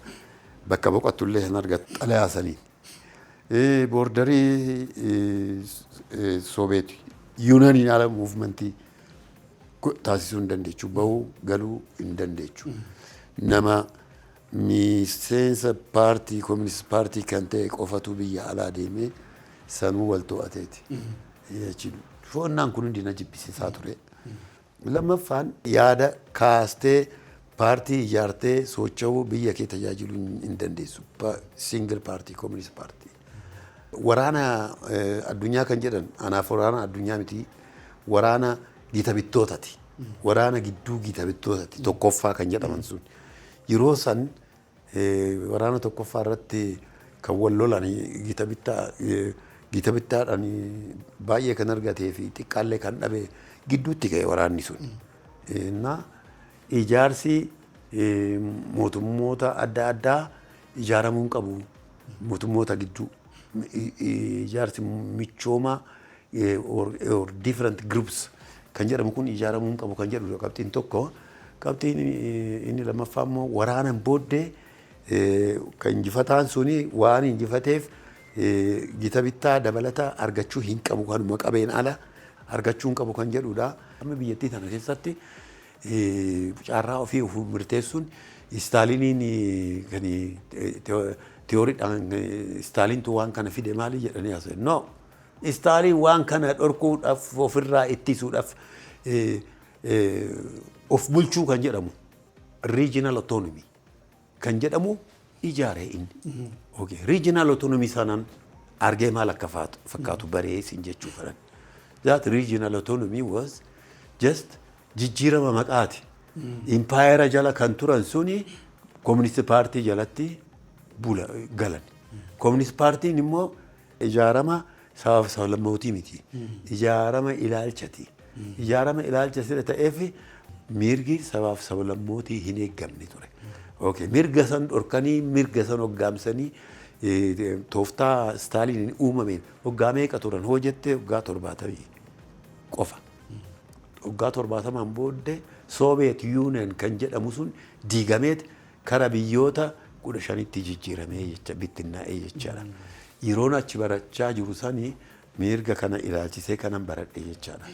bakka boqottullee san argattu xalayaa saniin. Borderii Soviet Unioniin ala movementii taasisuu hin dandeechu. Bahuu galuu hin dandeechu. Nama miseensa paartii, Communist Party kan ta'e qofatu biyya alaa deemee sanuu wal to'ateeti. Foonnaan kun hundi na jibbisiisaa ture. Lammaffaan, yaada kaastee paartii ijaartee socho'uu, biyya kee tajaajiluu hin dandeessu. Single party, Communist Party. Waraana addunyaa kan jedhan anaaf waraana addunyaa miti, waraana gita bittootati. Waraana gidduu gita bittootati tokkoffaa kan jedhaman sun. Yeroo san waraana tokkoffaa irratti kan wal lolan gita bittaa, gita bittaadhaan baay'ee kan argatee fi xiqqaallee kan dhabe gidduutti ka'e waraanni sun. Na ijaarsi mootummoota adda addaa ijaaramuu hin qabu, mootummoota gidduu. Ijaarsi michoomaa or different groups kan jedhamu kun ijaaramuu hin qabu kan jedhu qabxiin tokko. Qabxiin inni lammaffaa immoo, waraanan booddee kan injifataan suni waan injifateef gita bittaa dabalata argachuu hin qabu, kanuma qabeen ala argachuu hin qabu kan jedhudha. Amma biyyattii tana keessatti carraa ofii ofii murteessuun Istaaliniin kan tiyooriidhaan Istaalintu waan kana fide maali jedhanii haasa'e. No. Istaaliin waan kana dhorkuudhaaf, ofirraa ittisuudhaaf, of bulchuu kan jedhamu, regional autonomy kan jedhamu ijaare inni. Okay. Regional autonomy sanaan argee maal akka fakkaatu baree sin jechuu fedhan. That regional autonomy was just jijjiirama maqaati. Impaayera jala kan turan suni Communist Party jalatti bula galan. Communist Partyn immoo ijaarama sabaaf sablammootii miti. Ijaarama ilaalchati. Ijaarama ilaalcha sira ta'eef mirgi sabaaf sablammootii hin eeggamne ture. Okay. Mirga san dhorkanii, mirga san hoggaamsanii, tooftaa Staaliin uumameen hoggaa meeqa turan hoo jette, hoggaa 70 qofa. Hoggaa 70n booddee Soviet Union kan jedhamu sun diigameet kara biyyoota 15tti jijjiiramee jecha, bittinnaa'ee jechaadha. Yeroon achi barachaa jiru sani mirga kana ilaalchisee kanan baradhe jechaadha.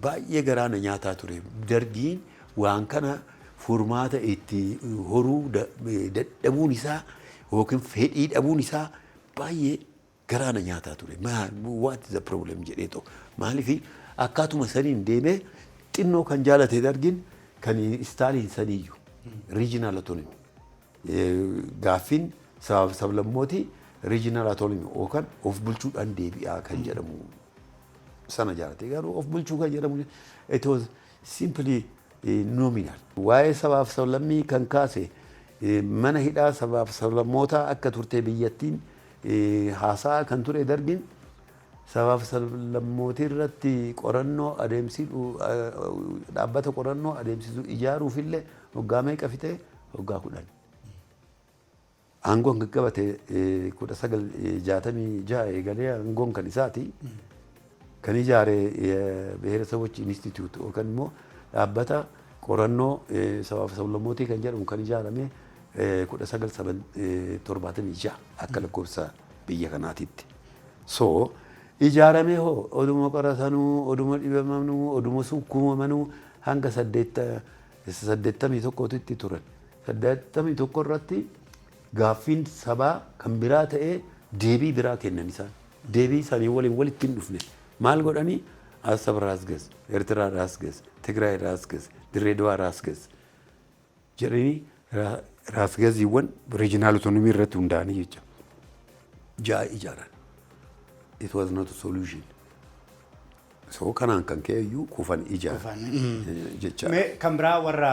Baay'ee garaa na nyaataa ture. Dargiin waan kana furmaata itti horuu dadhabuun isaa yookiin fedhii dhabuun isaa baay'ee garaa na nyaataa ture. "What is the problem?" jedhee ta'u. Maaliif akkaatuma saniin deemee xinnoo kan jaalate dargin kan Istaaliin saniyyuu regional autonomy. Gaaffiin sabaaf sablammootii regional autonomy yookaan of bulchuudhaan deebi'aa kan jedhamu sana jaalate. Garuu of bulchuu kan jedhamu it was simply nominal. Waa'ee sabaaf sablammii kan kaase mana hidhaa sabaaf sablammootaa akka turte biyyattiin haasaa kan ture dargin, sabaaf sablammootii irratti qorannoo adeemsisu, dhaabbata qorannoo adeemsisu ijaaruufillee waggaa meeqa fixee? Waggaa 10. Aangoon kan qabate 1966 eegalee aangoon kan isaati. Kan ijaare ብሔረሰቦች ኢንስቲትዩት yookaan immoo dhaabbata qorannoo sabaaf sablammootii kan jedhamu kan ijaarame 1976 akka lakkoofsa biyya kanaatitti. So ijaaramee hoo oduma qoratanuu, oduma dhibamanuu, oduma sukkuumamanuu hanga 81tti turan. 81 irratti gaaffiin sabaa kan biraa ta'ee deebii biraa kennan isaan. Deebii isaanii waliin walitti hin dhufne. Maal godhanii? Asab ራስ ገዝ, Eertiraa ራስ ገዝ, Tigraay ራስ ገዝ, Dirreedawaa ራስ ገዝ jedhanii ራስ gaziiwwan regional autonomy irratti hundaa'anii jecha ja'a ijaaran. It was not a solution. So kanaan kan ka'e iyyuu kufan ija jecha. Mee kan biraa warra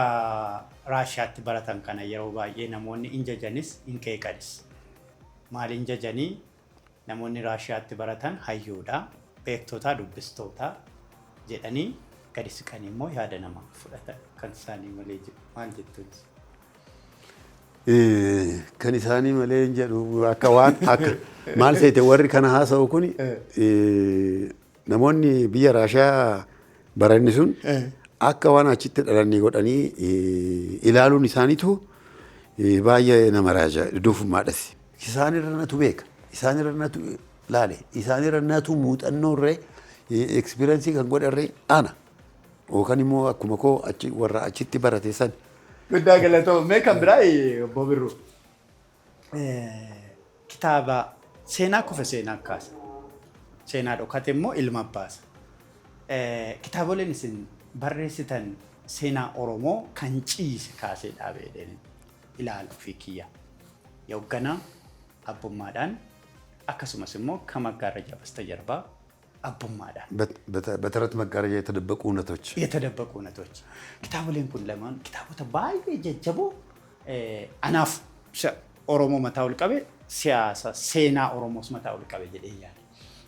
Raashiyaatti baratan kana yeroo baay'ee namoonni in jajanis in qeeqanis. Maal in jajanii? Namoonni Raashiyaatti baratan hayyuudha, beektotaa, dubbistoota jedhanii gadi siqanii immoo yaada namaa fudhatan kan isaanii malee jedhu. Maal jettuunis? Kan isaanii malee hin jedhu, akka waan akka maal seete, warri kana haasa'u kun namoonni biyya Raashiyaa baranni sun akka waan achitti dhalanii godhanii ilaaluun isaaniitu baay'ee nama raaja, doofummaadhas. Isaanirra natu beeka, isaanirra natu laale, isaanirra natu muuxannoo irree experience kan godharree ana yookaan immoo akkuma koo achi warra achitti barate san. Guddaa galatoom. Mee kan biraa, obbo Birruu. Kitaaba seenaa kufe seenaa kaasa. Seenaa dhokate immoo ilma baasa. Kitaaboleen isin barreessitan seenaa Oromoo kan ciise kaasee dhaabee ilaalu fi kiyya. Yoogganaa abbummaadhaan, akkasumas immoo ከመጋረጃ በስተጀርባ abbummaadhaan. በተረት መጋረጃ የተደበቁ እውነቶች። የተደበቁ እውነቶች። Kitaaboleen kun lamaan kitaabota baay'ee jajjaboo anaaf Oromoo mataa ol qabe, siyaasa seenaa Oromoos mataa ol qabe jedhee yaada.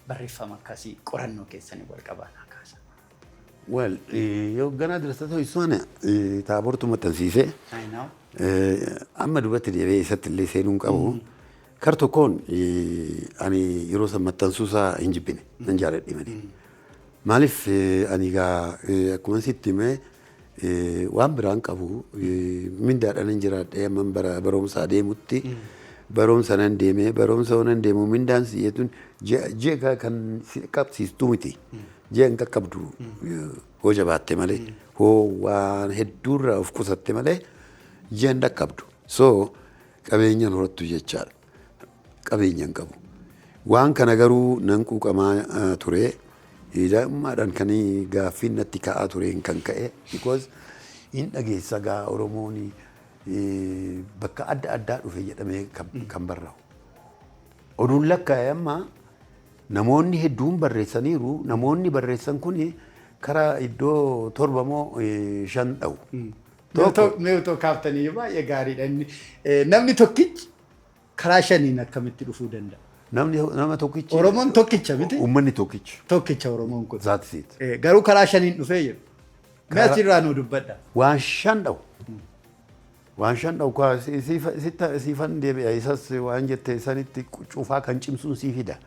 Barreeffama akkasii qorannoo keessanii wal qabaan kaasa. Well, yoogganaa dirastata ho'isuun taabortu maxxansiisee I know. Amma duubatti deebi'ee isatti illee seenuu hin qabu. Kar tokkoon ani yeroo san maxxansuusaa hin jibbine, nan jaaladhe malee. Maaliif, ani egaa akkuma sitti himee waan biraan qabu, mindaadhaan hin jiraadhe. Amman barumsaa deemutti barumsa nan deemee, barumsa nan deemu, mindaan si'eetuun ji'a kan si qabsiistuu miti. Ji'a hin qaqqabdu hoo jabaatte malee, hoo waan hedduurraa of qusatte malee ji'a hin dhaqqabdu. So qabeenyaan horattu jechaadha. Qabeenya hin qabu. Waan kana garuu nan quuqamaa ture. Daa'imummaadhaan kan gaaffiin natti ka'aa tureen kan ka'e, because hin dhageessa gaa, Oromoon bakka adda addaa dhufe jedhamee kan barraa'u. Oduun lakkaa'e amma namoonni hedduun barreessaniiru. Namoonni barreessan kun karaa iddoo torba moo shan dha'u. Mee otoo kaaftanii baay'ee gaariidha. Inni namni tokkichi karaa shaniin akkamitti dhufuu danda'a? Namni nama tokkichi. Oromoon tokkicha miti? Uummanni tokkichi. Tokkicha Oromoon kun. That's it. Garuu karaa shaniin dhufee jiru. Mee achirraa nuu dubbadha. Waan shan dha'u. Waan shan dha'u kaa siifan deebi'a, isas waan jette sanitti cufaa kan cimsuun sii fida.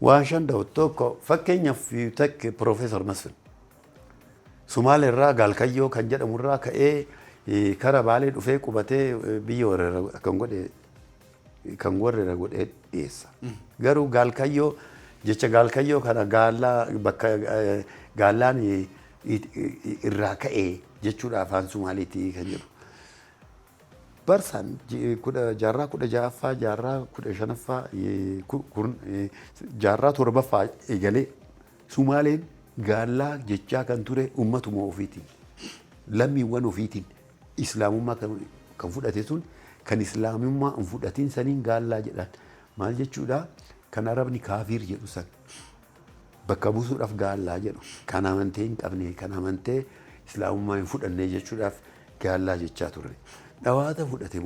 Waan shan dha'u tokko, fakkeenyaaf, takke Piroofeesar Masfin. Sumaalee irraa Gaalkayyoo kan jedhamu irraa ka'ee kara Baalee dhufee qubatee biyya weerara kan godhe, kan weerara godhee dhiyeessa. Garuu Gaalkayyoo jecha Gaalkayyoo kana gaallaa bakka gaallaan irraa ka'ee jechuudha afaan Sumaaleetii kan jedhu. Barsaan jaarraa 16ffaa, jaarraa 15ffaa, jaarraa 7ffaa eegalee Sumaaleen gaallaa jechaa kan ture uummatuma ofiitiin, lammiiwwan ofiitiin, islaamummaa kan fudhate sun kan islaamummaa hin fudhatin saniin gaallaa jedhan. Maal jechuudha? Kan Arabni kaafiir jedhu san bakka buusuudhaaf gaallaa jedhu. Kan amantee hin qabne, kan amantee islaamummaa hin fudhanne jechuudhaaf gaallaa jechaa ture. Dhawaata fudhate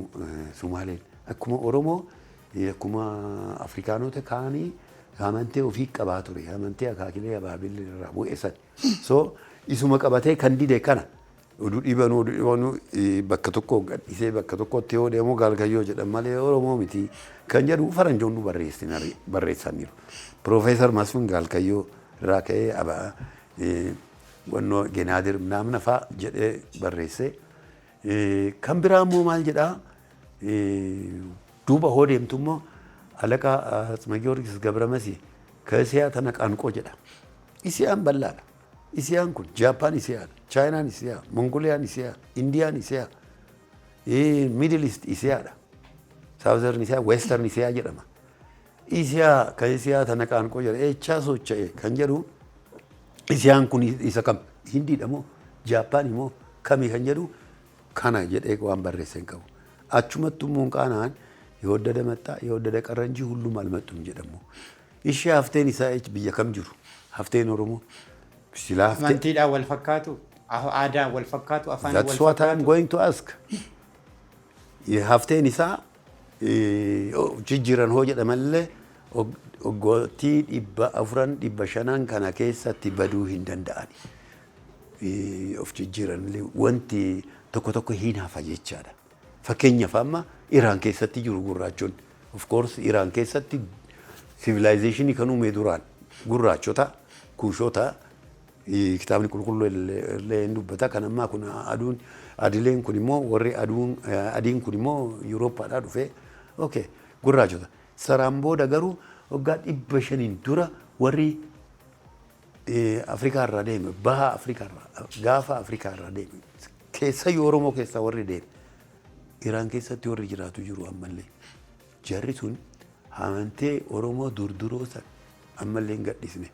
Sumaaleen akkuma Oromoo, akkuma Afrikaanota kaanii amantee ofii qabaa ture, amantee akaakilee abaabilee irraa bu'e san. So isuma qabatee kan dide kana oduu dhibanuu bakka tokko gadhiisee bakka tokkotti yoo deemu Gaalkayyoo jedhan malee Oromoo miti kan jedhu faranjoonni barreessaniiru. Piroofeesar Masfin Gaalkayyoo irraa ka'ee abaa wannoo Genaadir naamna fa'a jedhee barreesse. Kan biraa immoo maal jedhaa, duuba hoo deemtu immoo Alaqaa Atsma Giyoorgis Gabramasi ከእስያ ተነቃንቆ jedha. Isiyaan bal'aadha. Isiyaan kun Jaappaan Isiyaadha. Chaayinaan Isiyaa, Mongoliyaan Isiyaa, Indiyaan Isiyaa, Middle East Isiyaadha. Southern Isiyaa, Western Isiyaa jedhama. Isiyaa ከእስያ ተነቃንቆ jedha. Eechaa socho'e kan jedhu Isiyaan kun isa kam? Hindiidha moo Jaappaan immoo kami kan jedhu kana jedhee waan barreesse hin qabu. Achumatti immoo qaanaan የወደደ መጣ የወደደ ቀረ እንጂ ሁሉም አልመጡም jedhamu. Ishee hafteen isaa biyya kam jiru? Hafteen Oromoo Silaa haftee. Amantiidhaan wal fakkaatu, aadaan wal fakkaatu, afaan wal That's what I'm fakkaatu. going to ask. Hafteen isaa jijjiiran hoo jedhamallee waggootii 400, 500 kana keessatti baduu hin danda'ani. Of jijjiiran illee wanti tokko tokko hin hafa jechaadha. Fakkeenyaaf, amma Iraan keessatti jiru gurraachonni. Of course, Iraan keessatti civilization kan uume duraan gurraachota, Kuushota, kitaabni qulqulluu illee hin dubbata. Kan ammaa kun aduun adileen kun immoo, warri aduun adiin kun immoo Yuurooppaadhaa dhufee, okay, gurraachota. Saraan booda garuu waggaa 500n dura warri Afrikaa irraa deeme, baha Afrikaa irraa, gaafa Afrikaa irraa deeme, keessayyuu Oromoo keessaa warri deeme, Iraan keessatti warri jiraatu jiru ammallee. Jarri sun amantee Oromoo durduroo san ammallee hin gadhiisne,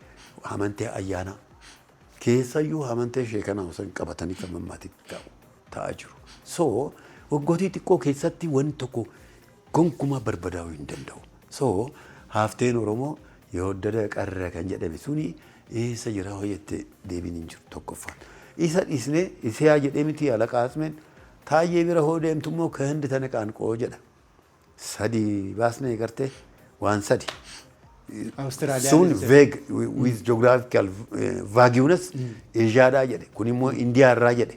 amantee ayyaanaa. Keessayyuu amantee sheekanaa osoo hin qabatanii kan mammaatitti ta'aa jiru. So waggootii xiqqoo keessatti wanti tokko gonkumaa barbadaa'uu hin danda'u. So hafteen Oromoo yoo qarra kan jedhame suni eessa jira hoo jette, deebiin hin jiru tokkoffaan. Isa dhiisnee Isiyaa jedhee miti Alaqaa Asmeen, Taayyee bira hoo deemtu immoo ከህንድ ተነቃንቆ jedha. Sadi baasnee gartee waan sadi. Sun vague with geographical vagueness Eeshiyaadhaa jedhe, kun immoo Indiyaa irraa jedhe.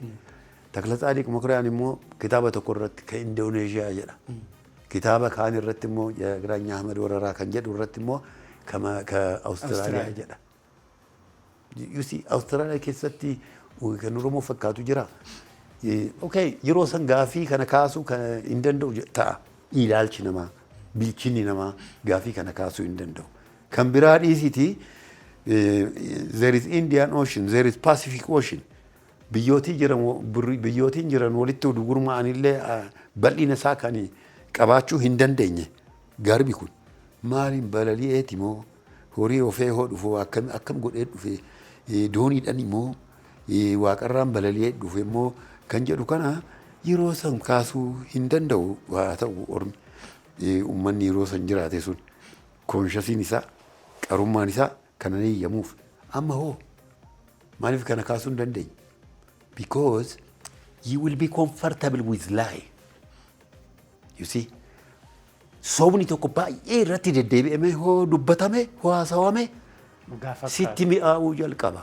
Takla Tsaadiq Mokuriyaan immoo kitaaba tokko irratti kan Indooneeshiyaa jedha. Kitaaba kaan irratti immoo, Giraanya Ahmad Wararaa kan jedhu irratti immoo, ka Awustiraaliyaa jedha. You see, Awustiraaliyaa keessatti kan Oromoo fakkaatu jira. Okay, yeroo san gaafii kana kaasuu kan hin danda'u ta'a. Ilaalchi namaa, bilchinni namaa gaafii kana kaasuu hin danda'u. Kan biraa dhiisiti, there is Indian Ocean, there is Pacific Ocean. Biyyootiin jiran walitti gurmaa'anillee bal'ina isaa kan qabaachuu hin dandeenye garbi kun maaliin balali'eeti moo, horii ofee hoo dhufu, akkam akkam godhee dhufe, dooniidhaan immoo, waaqarraan balali'ee dhufe immoo kan jedhu kana yeroo san kaasuu hin danda'u. Haa ta'u, ormi, uummanni yeroo san jiraate sun consciousiin isaa, qarummaan isaa kana ni eeyyamuuf. Amma hoo maaliif kana kaasuu hin dandeenye? Because you will be comfortable with lie. You see, sobni tokko baay'ee irratti deddeebi'amee hoo dubbatame, hoo haasawame, sitti mi'aawuu jalqaba.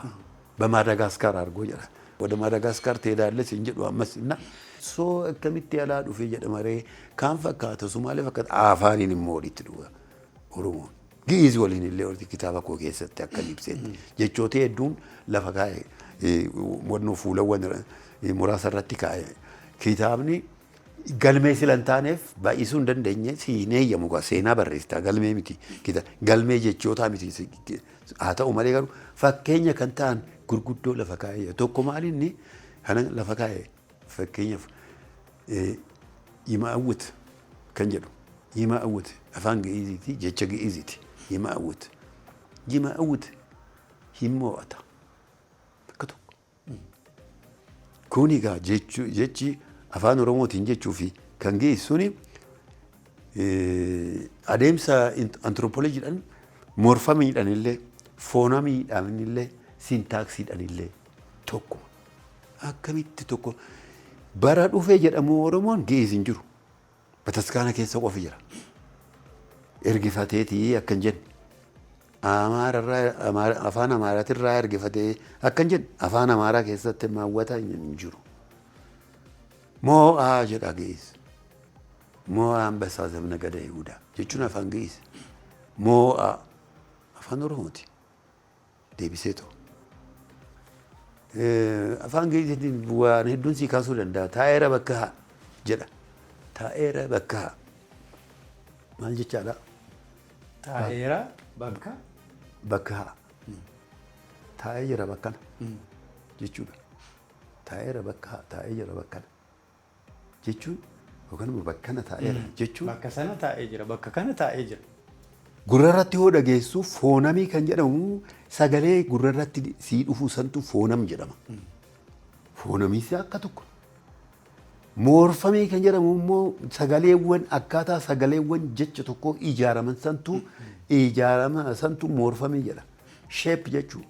በማዳጋስካር አድርጎ jedha. ወደ ማዳጋስካር ትሄዳለህ siin jedhu ammas እና so akkamitti alaa dhufe jedha maree, kaan fakkaata, Sumaalee fakkaata, afaaniin immoo walitti dhuga Oromoon. Gi'iz waliin illee walitti, kitaaba koo keessatti akka ibsetti jechoota hedduun lafa kaa'e, wannoo fuulawwan muraasa irratti kaa'e. Kitaabni galmee sila hin taaneef baay'isuu hin dandeenye, si hin eeyyamu, seenaa barreessitaa, galmee miti, galmee jechootaa miti. Haa ta'u malee garuu fakkeenya kan ta'an gurguddoo lafa kaa'e. Tokko maalinni kana lafa kaa'e? Fakkeenyaaf, ይመአውት kan jedhu, ይመአውት afaan Gi'iziiti, jecha Gi'iziiti. ይመአውት ይመአውት hin mo'ata bakka tokko. Kun egaa jechi afaan Oromootiin jechuu fi kan Gi'iz suni adeemsa antiroopooloojiidhaan, morfamiidhaan illee, foonamiidhaan illee, sintaksiidhaan illee tokkuma. Akkamitti tokko bara dhufee jedhamu Oromoon Gi'iz hin jiru. Bataskaana keessa qofi jira. Ergifateetii akkan jenne. Amaararraa, afaan Amaaraatirraa ergifatee akkan jenne, afaan Amaaraa keessatti maawwata hin jiru. Moo'aa jedha Gi'iz. Moo'aa አንበሳ ዘእምነገደ ይሁዳ jechuun afaan Gi'iz. Moo'aa afaan Oromooti. Deebisee ta'u. Afaan Gi'iziitiin waan hedduun sii kaasuu danda'a. Taa'eera bakka haa jedha. Taa'eera bakka haa. Maal jechaadha? Taa'eera bakka. Bakka haa. Taa'ee jira bakkana jechuudha. Taa'eera bakka haa, taa'ee jira bakkana jechuun yookaan immoo bakkana taa'eera jechuun. Bakka sana taa'ee jira, bakka kana taa'ee jira. Gurrarratti hoo dhageessu, foonamii kan jedhamu sagalee gurrarratti sii dhufu santu foonam jedhama. Foonamiis akka tokko. Moorfamii kan jedhamu immoo sagaleewwan, akkaataa sagaleewwan jecha tokko ijaaraman santu ijaarama santu moorfamii jedha. Shape jechuudha.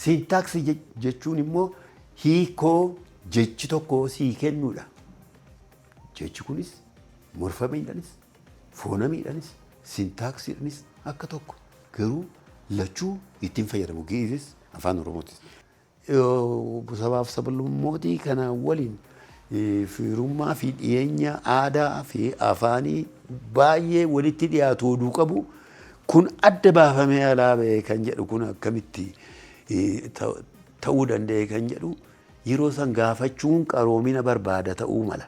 Syntaxii jechuun immoo hiikoo jechi tokko sii kennuudha. Jechi kunis morphemeiidhaanis, phonemiidhaanis, syntaxiidhaanis akka tokko, garuu lachuu ittiin fayyadamu, Gi'izis afaan Oromootis. Sabaaf sablammootii kana waliin firummaa fi dhiyeenya aadaa fi afaanii baay'ee walitti dhiyaatu oduu qabu, kun adda baafamee alaa ba'e kan jedhu kun akkamitti ta'uu danda'e kan jedhu yeroo san gaafachuun qaroomina barbaada ta'uu mala.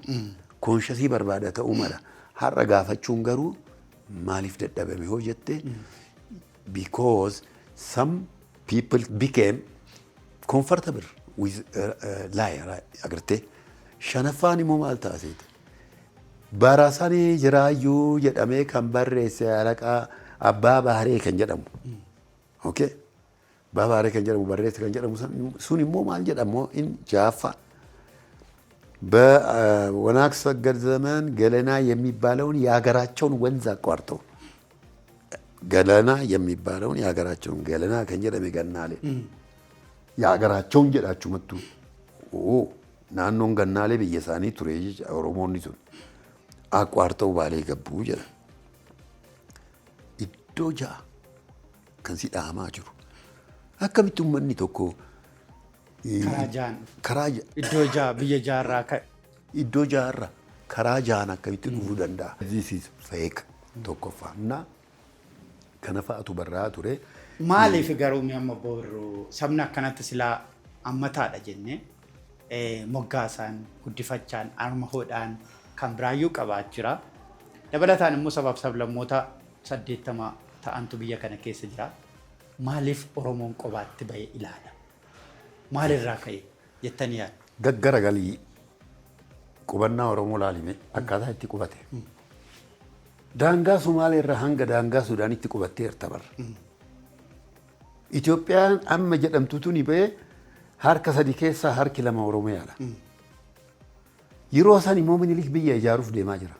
Consciousii barbaada ta'uu mala. Har'a gaafachuun garuu maaliif dadhabame hoo jette, because some people became comfortable with lie, agartee. Shanaffaan immoo maal taasise? Bara sanii jiraayyuu jedhamee kan barreesse alaqaa Abbaa Baharee kan jedhamu. Okay? Abbaa Baharee kan jedhamu barreesse kan jedhamu sun immoo maal jedhamu in jaaffaa. በወናግ ሰገድ ዘመን ገለና የሚባለውን የሀገራቸውን ወንዝ አቋርጠው፣ ገለና የሚባለውን የሀገራቸውን፣ ገለና kan jedhame Gannaalee የሀገራቸውን jedhachu mattu naannoon Gannaalee biyya isaanii ture jecha. Oromoonni sun አቋርጠው Baalee ገቡ jedha. Iddoo ja'a kan si dhahamaa jiru. Akkamitti uummanni tokko Karaa ja'an karaa iddoo ja'a, biyya ja'arraa ka'e. Iddoo ja'arra karaa ja'an akkamitti dhufuu danda'a? This is fake, tokkoffaa. Na kana fa'atu barraa ture. Maaliif garuu mi'a amma boorru sabni akkanatti silaa ammataadha jennee moggaasaan, guddifachaan, arma hodhaan kan biraayyuu qabaa jira. Dabalataan immoo sabaaf sablammoota 80 ta'antu biyya kana keessa jira. Maaliif Oromoon qobaatti bahee ilaala? Maalirraa ka'e jettanii yaaddu? Gaggaragalii qubannaa Oromoo laalime, akkaataa itti qubate. Daangaa Sumaalee irraa hanga daangaa Sudaanitti qubatteerta barra. Itoophiyaan amma jedhamtu tuni ba'ee harka sadi keessaa harki lama Oromiyaadha. Yeroo san immoo Minilik biyya ijaaruuf deemaa jira.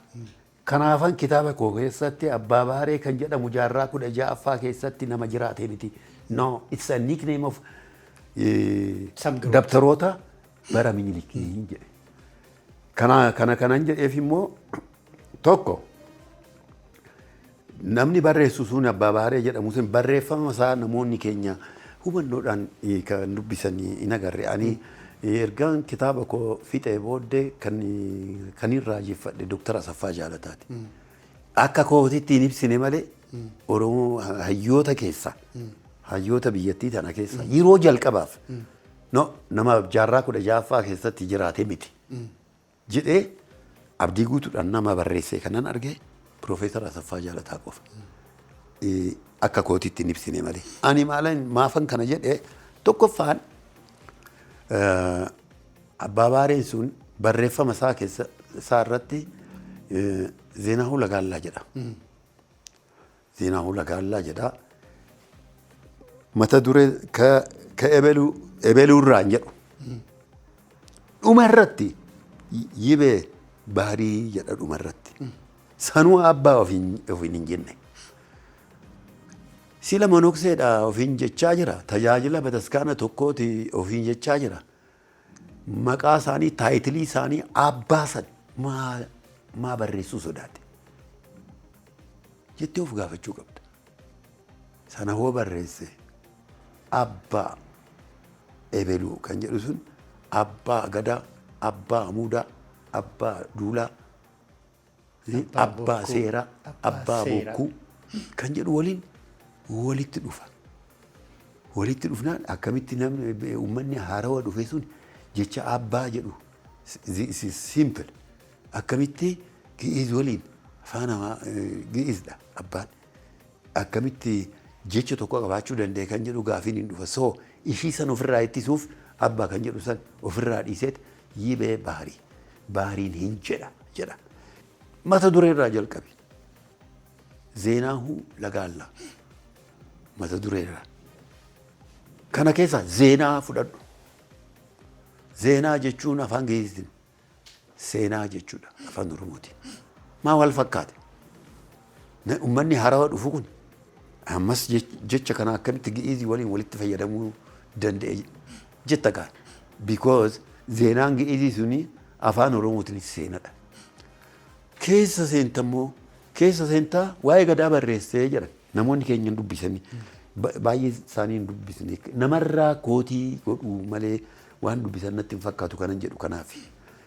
Kanaafan kitaaba koo keessatti Abbaa Baaree kan jedhamu jaarraa 16ffaa keessatti nama jiraate miti. No, it's a nickname of Some groups. dabtaroota bara Minilikii jedhe. Kana kanan jedheef immoo, tokko, namni barreessu sun Abbaa Baaree jedhamu sun barreeffama isaa namoonni keenya hubannoodhaan kan dubbisan hin agarre. Ani ergaan kitaaba koo fixee booddee kan hin raajeffadhe Dooktar Asaffaa Jaalataati. Akka kootitti hin ibsine malee Oromoo hayyoota keessa, hayyoota biyyattii tana keessa yeroo jalqabaaf no nama jaarraa 16ffaa keessatti jiraate miti jedhee abdii guutuudhaan nama barreesse kanan arge Piroofeesar Asaffaa Jaalataa qofa. Akka kootitti hin ibsine malee. Ani maalan maafan kana jedhee, tokkoffaan Abbaa Baareen sun barreeffama isaa keessa isaa irratti Zeenaahuu Lagaallaa jedha. Zeenaahuu Lagaallaa jedha. Mata duree ka ebeluu ebeluurraan jedhu. Dhuma irratti yibee baarii jedha dhuma irratti. Sanuu abbaa ofiin hin jenne. Sila monokseedha ofiin jechaa jira. Tajaajila bataskaana tokkooti ofiin jechaa jira. Maqaa isaanii, titleii isaanii abbaa san maa barreessuu sodaate? Jettee of gaafachuu qabda. Sana hoo barreesse, abbaa ebeluu kan jedhu sun abbaa gadaa, abbaa amuudaa, abbaa duulaa, abbaa seeraa, abbaa bokkuu kan jedhu waliin walitti dhufa. Walitti dhufnaan akkamitti namni, uummanni haarawaa dhufe sun jecha abbaa jedhu simple akkamitti Gi'iz waliin, afaan Gi'izdha abbaan, akkamitti jecha tokko qabaachuu danda'e kan jedhu gaafiin hin dhufa. So ishii san ofirraa ittisuuf abbaa kan jedhu san ofirraa dhiiseet yibee baarii baariin hin jedha jedha. Mata duree irraa jalqabi. Zeenaahuu Lagaallaa mata duree irraa. Kana keessa zeenaa fudhadhu. Zeenaa jechuun afaan Gi'iziin seenaa jechuudha afaan Oromootiin. Maa wal fakkaate? Uummanni haarawaa dhufu kun ammas jecha kana akkamitti Gi'izii waliin walitti fayyadamuu danda'e jetta kaan. Because zeenaan Gi'izii suni afaan Oromootiin seenadha. Keessa seenta immoo, keessa seentaa waa'ee gadaa barreessee jedhan, namoonni keenya hin dubbisanii, baay'ee isaanii hin dubbisne, namarraa kootii godhuu malee waan dubbisan natti hin fakkaatu kanan jedhu kanaaf.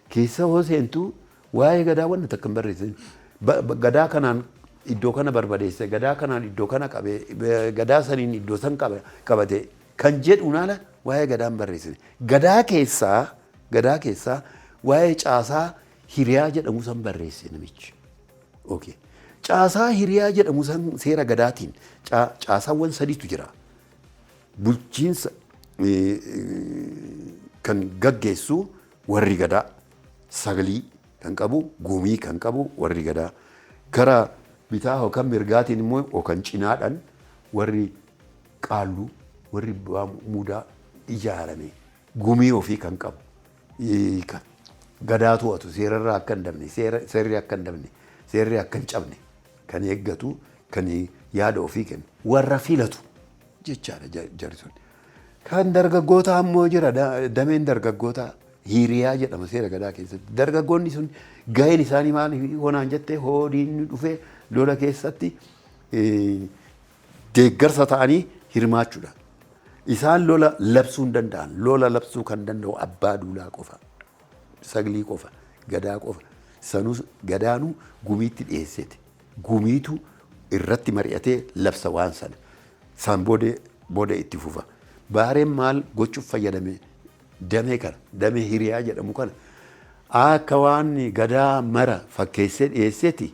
Keessa hoo seentu, waa'ee gadaa wanna takka hin barreessin. Gadaa kanaan iddoo kana barbadeesse, gadaa kanaan iddoo kana qabe, gadaa saniin iddoo san qabate kan jedhuun ala waa'ee gadaa hin barreessine. Gadaa keessaa waa'ee caasaa hiriyaa jedhamu san barreesse namichi. Okay. Caasaa hiriyaa jedhamu san seera gadaatiin caasaawwan sadiitu jira. Bulchiinsa kan gaggeessu warri gadaa, sagalii kan qabu, gumii kan qabu warri gadaa. Gara bitaa yookaan mirgaatiin immoo yookaan cinaadhaan warri qaalluu, warri mudaa ijaarame, gumii ofii kan qabu. Gadaa to'atu, seerarraa akka hin dabne, seerri akka hin dabne, seerri akka hin cabne kan eeggatu, kan yaada ofii kennu, warra filatu jechaadha jarri sun. Kan dargaggootaa ammoo jira, dameen dargaggootaa hiriyaa jedhama seera gadaa keessatti. Dargaggoonni sun gaheen isaanii maal honaan jettee, hoodiin dhufee lola keessatti deeggarsa ta'anii hirmaachuudha. Isaan lola labsuu hin danda'an. Lola labsuu kan danda'u abbaa duulaa qofa. Saglii qofa. Gadaa qofa. Sanuu gadaanuu gumiitti dhiyeesseeti. Gumiitu irratti mari'atee labsa waan sana. San booda itti fufa. Baareen maal gochuuf fayyadame damee kana, damee hiriyaa jedhamu kana akka waan gadaa mara fakkeessee dhiyeesseeti?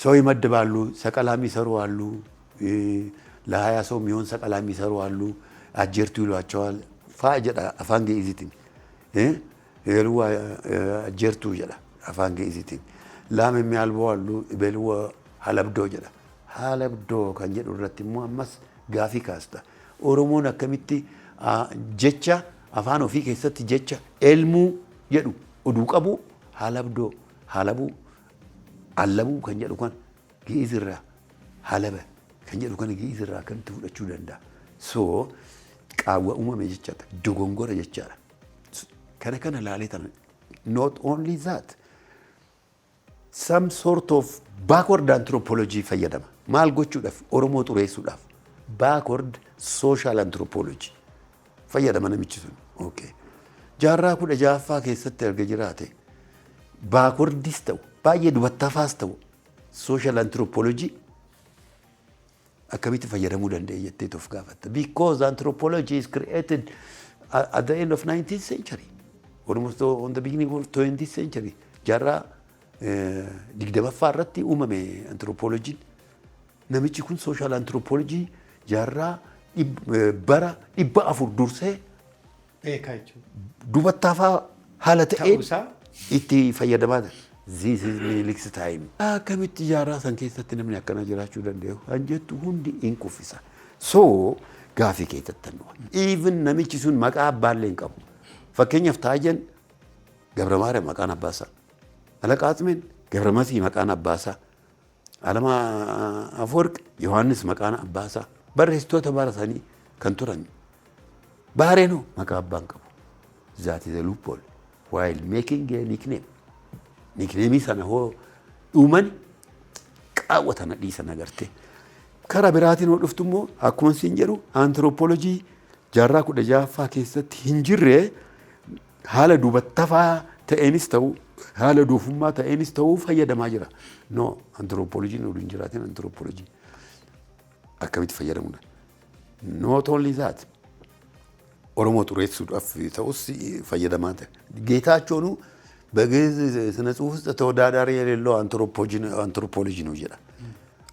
ሰው ይመድባሉ፣ ሰቀላ የሚሰሩ አሉ፣ ለ20 ሰው የሚሆን ሰቀላ የሚሰሩ አሉ፣ አጀርቱ ይሏቸዋል fa'a jedha afaan Ge'iziitiin. Ebeluwa አጀርቱ jedha afaan Ge'iziitiin. ላም የሚያልቡ አሉ፣ ebeluwa halabdoo jedha. Halabdoo kan jedhu irratti immoo ammas gaafii kaasta. Oromoon akkamitti jecha afaan ofii keessatti jecha elmuu jedhu oduu qabu, halabdoo, halabuu, allabuu kan jedhu kan Gi'izirraa, halaba kan jedhu kana Gi'izirraa akkamitti fudhachuu danda'a? So qaawwa uumame jechaadha. Dogongora jechaadha. Kana kana laalee tana, not only that, some sort of backward anthropology fayyadama. Maal gochuudhaaf? Oromoo xureessuudhaaf. Backward social anthropology fayyadama namichi sun. Okay. Jaarraa 16ffaa keessatti erga jiraate, backwardis ta'u, baay'ee dubattafaas ta'u, social anthropology akkamitti fayyadamuu danda'e jettee of gaafatta. Because anthropology is created at the end of 19th century, almost on the beginning of 20th century. Jaarraa 20ffaa irratti uumame anthropologiin. Namichi kun social anthropology jaarraa bara 400 dursee beekaa jechuudha. Dubattaafaa haala ta'een Ta'uusaa itti fayyadamaa jira. This is Minilik's time. Akkamitti jaarraa san keessatti namni akkana jiraachuu danda'u kan jettu hundi in kuffisa. So gaafii keessatti dhufa. Even namichi sun maqaa abbaallee hin qabu. Fakkeenyaaf, Taayyan Gabra Maariyaam maqaan abbaasaa. Alaqaa Atsmeen Gabra Masii maqaan abbaasaa. Alama Afawarq Yohaannis maqaan abbaasaa. Barreessitoota bara sanii kan turan. Baareenoo maqaa abbaan qabu. That is a loophole while making a nickname. Nickname sana hoo uuman qaawwa tana dhiisan agartee. Karaa biraatiin hoo dhuftu immoo, akkuma siin jedhu, anthropology jaarraa 16ffaa keessatti hin jirre haala dubattafaa ta'eenis ta'u, haala duufummaa ta'eenis ta'uu fayyadamaa jira. No, anthropologyn oduu hin jiraatin anthropology akkamitti fayyadamuudha? Not only that, Oromoo xureessuudhaaf ta'us fayyadamaa ta'e. Geetaachoonu በግዕዝ ስነ ጽሁፍ ውስጥ ተወዳዳሪ የሌለው አንትሮፖሎጂ ነው jedha.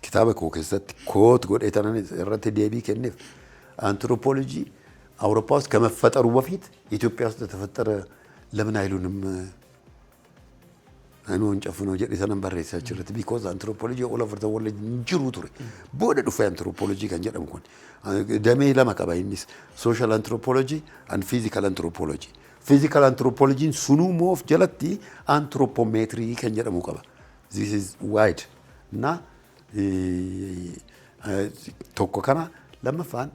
Kitaaba koo keessatti quote godhee tanan irratti deebii kenneef. አንትሮፖሎጂ አውሮፓ ውስጥ ከመፈጠሩ በፊት ኢትዮጵያ ውስጥ ተፈጠረ ለምን አይሉንም? አይኑን ጨፍኖ jedhe sanan barreessaa achirratti, because anthropology all over the world hin jiru ture. Booda dhufe anthropology kan jedhamu kun. Damee lama qaba innis, social anthropology and physical anthropology. Physical anthropology sunuu immoo of jalatti anthropometry kan jedhamu qaba. This is wide. Na tokko kana. Lammaffaan,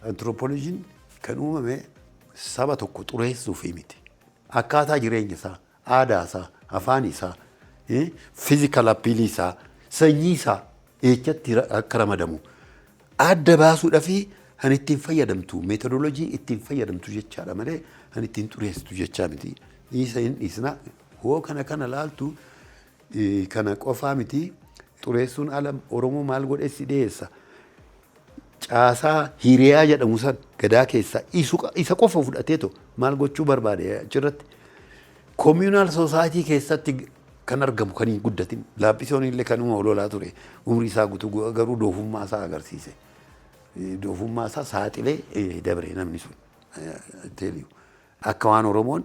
anthropologiin Kan uumame saba tokko xureessuufi miti. Akkaataa jireenya isaa, aadaa isaa, afaan isaa, physical appeal isaa, sanyii isaa eechatti akka ramadamu adda baasuudhaafi kan ittiin fayyadamtu, methodology ittiin fayyadamtu jechaadha malee kan ittiin xureessitu jechaa miti. Dhiisa hin dhiisna. Hoo kana laaltu, kana qofaa miti, xureessuun ala Oromoo maal godhee si dhiyeessa. Caasaa hiriyaa jedhamu san gadaa keessaa isa qofa fudhateeto maal gochuu barbaade achirratti. Communal society keessatti kan argamu kan hin guddatin. Laaphisoon illee kanuma ololaa ture. Umrii isaa guutuu garuu doofummaa isaa agarsiise. Doofummaa isaa saaxilee dabre namni sun. Akka waan Oromoon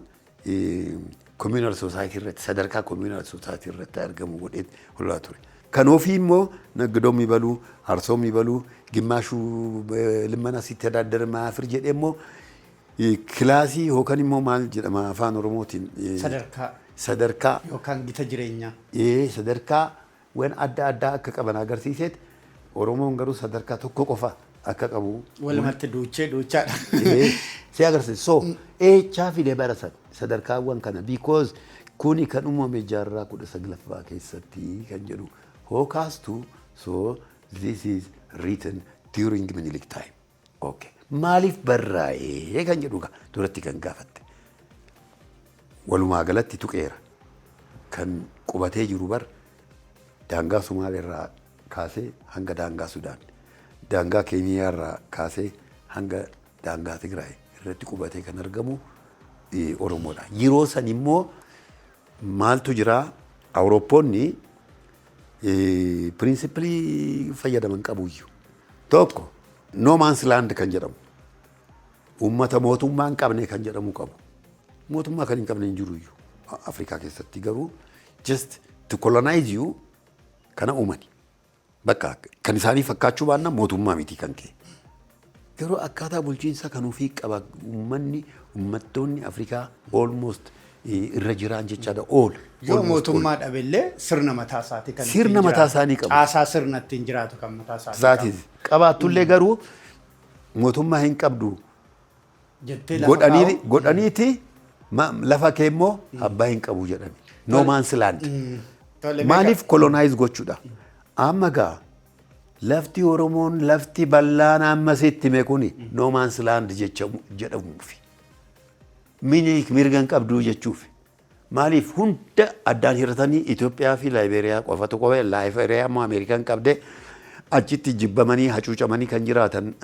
communal society irratti, sadarkaa communal society irratti argamu godhee ololaa ture. Kan ofii immoo ነግዶ የሚበሉ፣ አርሶ የሚበሉ፣ ግማሹ ልመና ሲተዳደር ማያፍር jedhee immoo class yookaan immoo maal jedhama afaan Oromootiin? Sadarkaa. Sadarkaa. Yookaan gita jireenyaa. Sadarkaa waan adda addaa akka qaban agarsiiseet, Oromoon garuu sadarkaa tokko qofa akka qabu. Walumatti duuchee duuchaadha. Si agarsiisa. So eechaa fide bara san sadarkaawwan kana? Because kuni kan uumame jaarraa 19ffaa keessatti kan jedhu hoo kaastu, so this is written during Minilik time. Okay. Maaliif barraa'ee kan jedhu duratti kan gaafatte. Walumaa galatti tuqeera. Kan qubatee jiru bar daangaa Somaaliirraa kaasee hanga daangaa Sudaan, daangaa Keeniyaarraa kaasee hanga daangaa Tigraay irratti qubatee kan argamu Oromoodha. Yeroo san immoo maaltu jira? Awurooppoonni principle fayyadaman qabuyyuu. Tokko, no man's land kan jedhamu, uummata mootummaa hin qabne kan jedhamu qabu. Mootummaa kan hin qabne hin jiru iyyuu Afrikaa keessatti, garuu just to colonize you kana uumani. Bakka kan isaanii fakkaachuu baannaan mootummaa miti kan kee. Garuu akkaataa bulchiinsa kan ofii qaba uummanni, uummattoonni Afrikaa almost irra jiraan jechaadha ool. Yoo mootummaa dhabeellee sirna mataa isaatii kan Sirna ittiin mataa jiraatu. isaanii qabu. Caasaa sirna ittiin jiraatu kan mataa isaatii Isaatis qabaattullee garuu mootummaa hin qabdu jettee lafa godhanii kaa'u. Godhaniiti lafa kee immoo abbaa hin qabu jedhame. No man's land. Tole, Maaliif colonize gochuudha? Amma gaa lafti Oromoon, lafti bal'aan amma sitti hime kuni no man's land jedhamuufi. Minilik mirga hin qabduu jechuufi. Maaliif hunda addaan hiratanii Itoophiyaa fi Laayibeeriyaa qofatu qofa, Laayibeeriyaa immoo Ameerikaan qabdee achitti jibbamanii hacuucamanii kan jiraatan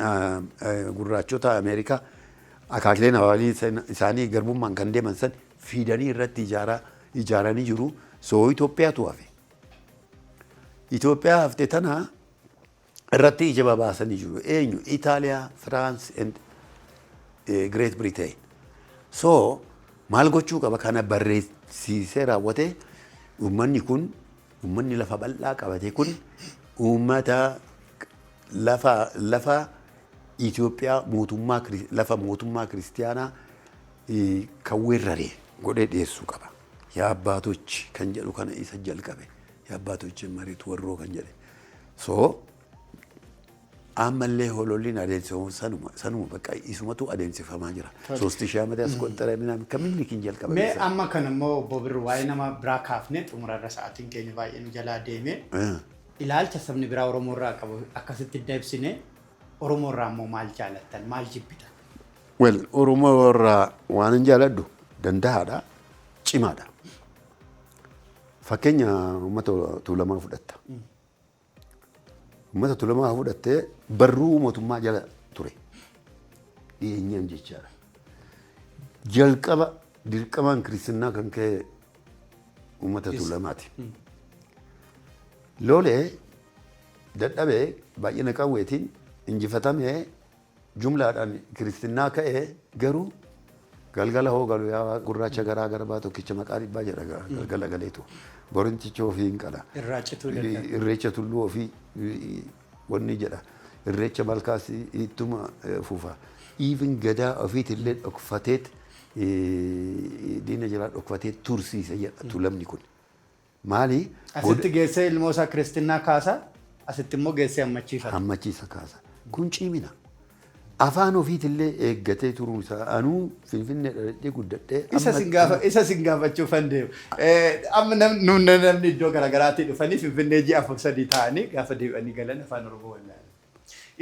gurraachota Ameerikaa, akaakileen hawaalii isaanii garbummaan kan deeman san fiidanii irratti ijaaranii jiru. So Itoophiyaatu hafe. Itoophiyaa hafte tana irratti ija babaasanii jiru. Eenyu? Itaaliyaa, Firaans and Great Britain. So maal gochuu qaba? Kana barreessisee raawwatee, uummanni kun, uummanni lafa bal'aa qabate kun, uummata lafa Itoophiyaa mootummaa lafa mootummaa kiristiyaanaa kan weerrare godhee dhiyeessuu qaba. Yaa abbaatochi kan jedhu kana isa jalqabe. Yaa abbaatochi mariitu warroo kan jedhe. So ammallee hololliin adeemsifamu sanuma, bakka isumatu adeemsifamaa jira. ሶስት ሺህ ዓመት ያስቆጠረ ምናምን ከምኒልክ jalqabe. Mee amma kan immoo obbo Birru waa'ee nama biraa kaafne xumurarra, sa'aatiin keenya baay'ee nu jalaa deeme. Ilaalcha sabni biraa Oromoo irraa qabu akkasitti idda ibsine, Oromoo irraa immoo maal jaalattan, maal jibbitan? Well, Oromoo irraa waan hin jaaladhu danda'aadha, cimaadha. Fakkeenya uummata Tuulamaa fudhatta. Uummata Tuulamaa fudhattee barruu mootummaa jala ture. Dhiyeenyaan jechaadha. Jalqaba dirqamaan kiristinnaa kan ka'e uummata Tuulamaati. Lolee dadhabee baay'ina qawweetiin injifatamee jumlaadhaan kiristinnaa ka'ee, garuu galgala hoo galu yaa gurraacha garaa garbaa tokkicha maqaa dhibbaa jedha galgala galeetu. Borinticha ofii hin qala. Irraa cituu danda'a. Irreecha tulluu ofii wanni jedha. Irreecha malkaas ittuma fufa. Even gadaa ofiitillee dhokfateet, diina jalaa dhokfatee tursiise jedha Tuulamni kun. Maali? Asitti geessee ilmoo isaa kiristinnaa kaasa, asitti immoo geessee hammachiifata. Hammachiisa kaasa. Kun cimina. Afaan ofiitillee eeggatee turuu isaa anuu Finfinnee dhaladhee guddadhee. Isa sin gaafachuuf han deemu. Amma namni iddoo garaagaraatii dhufanii Finfinnee ji'a 4 3 ta'anii gaafa deebi'anii galan afaan Oromoo wallaalu.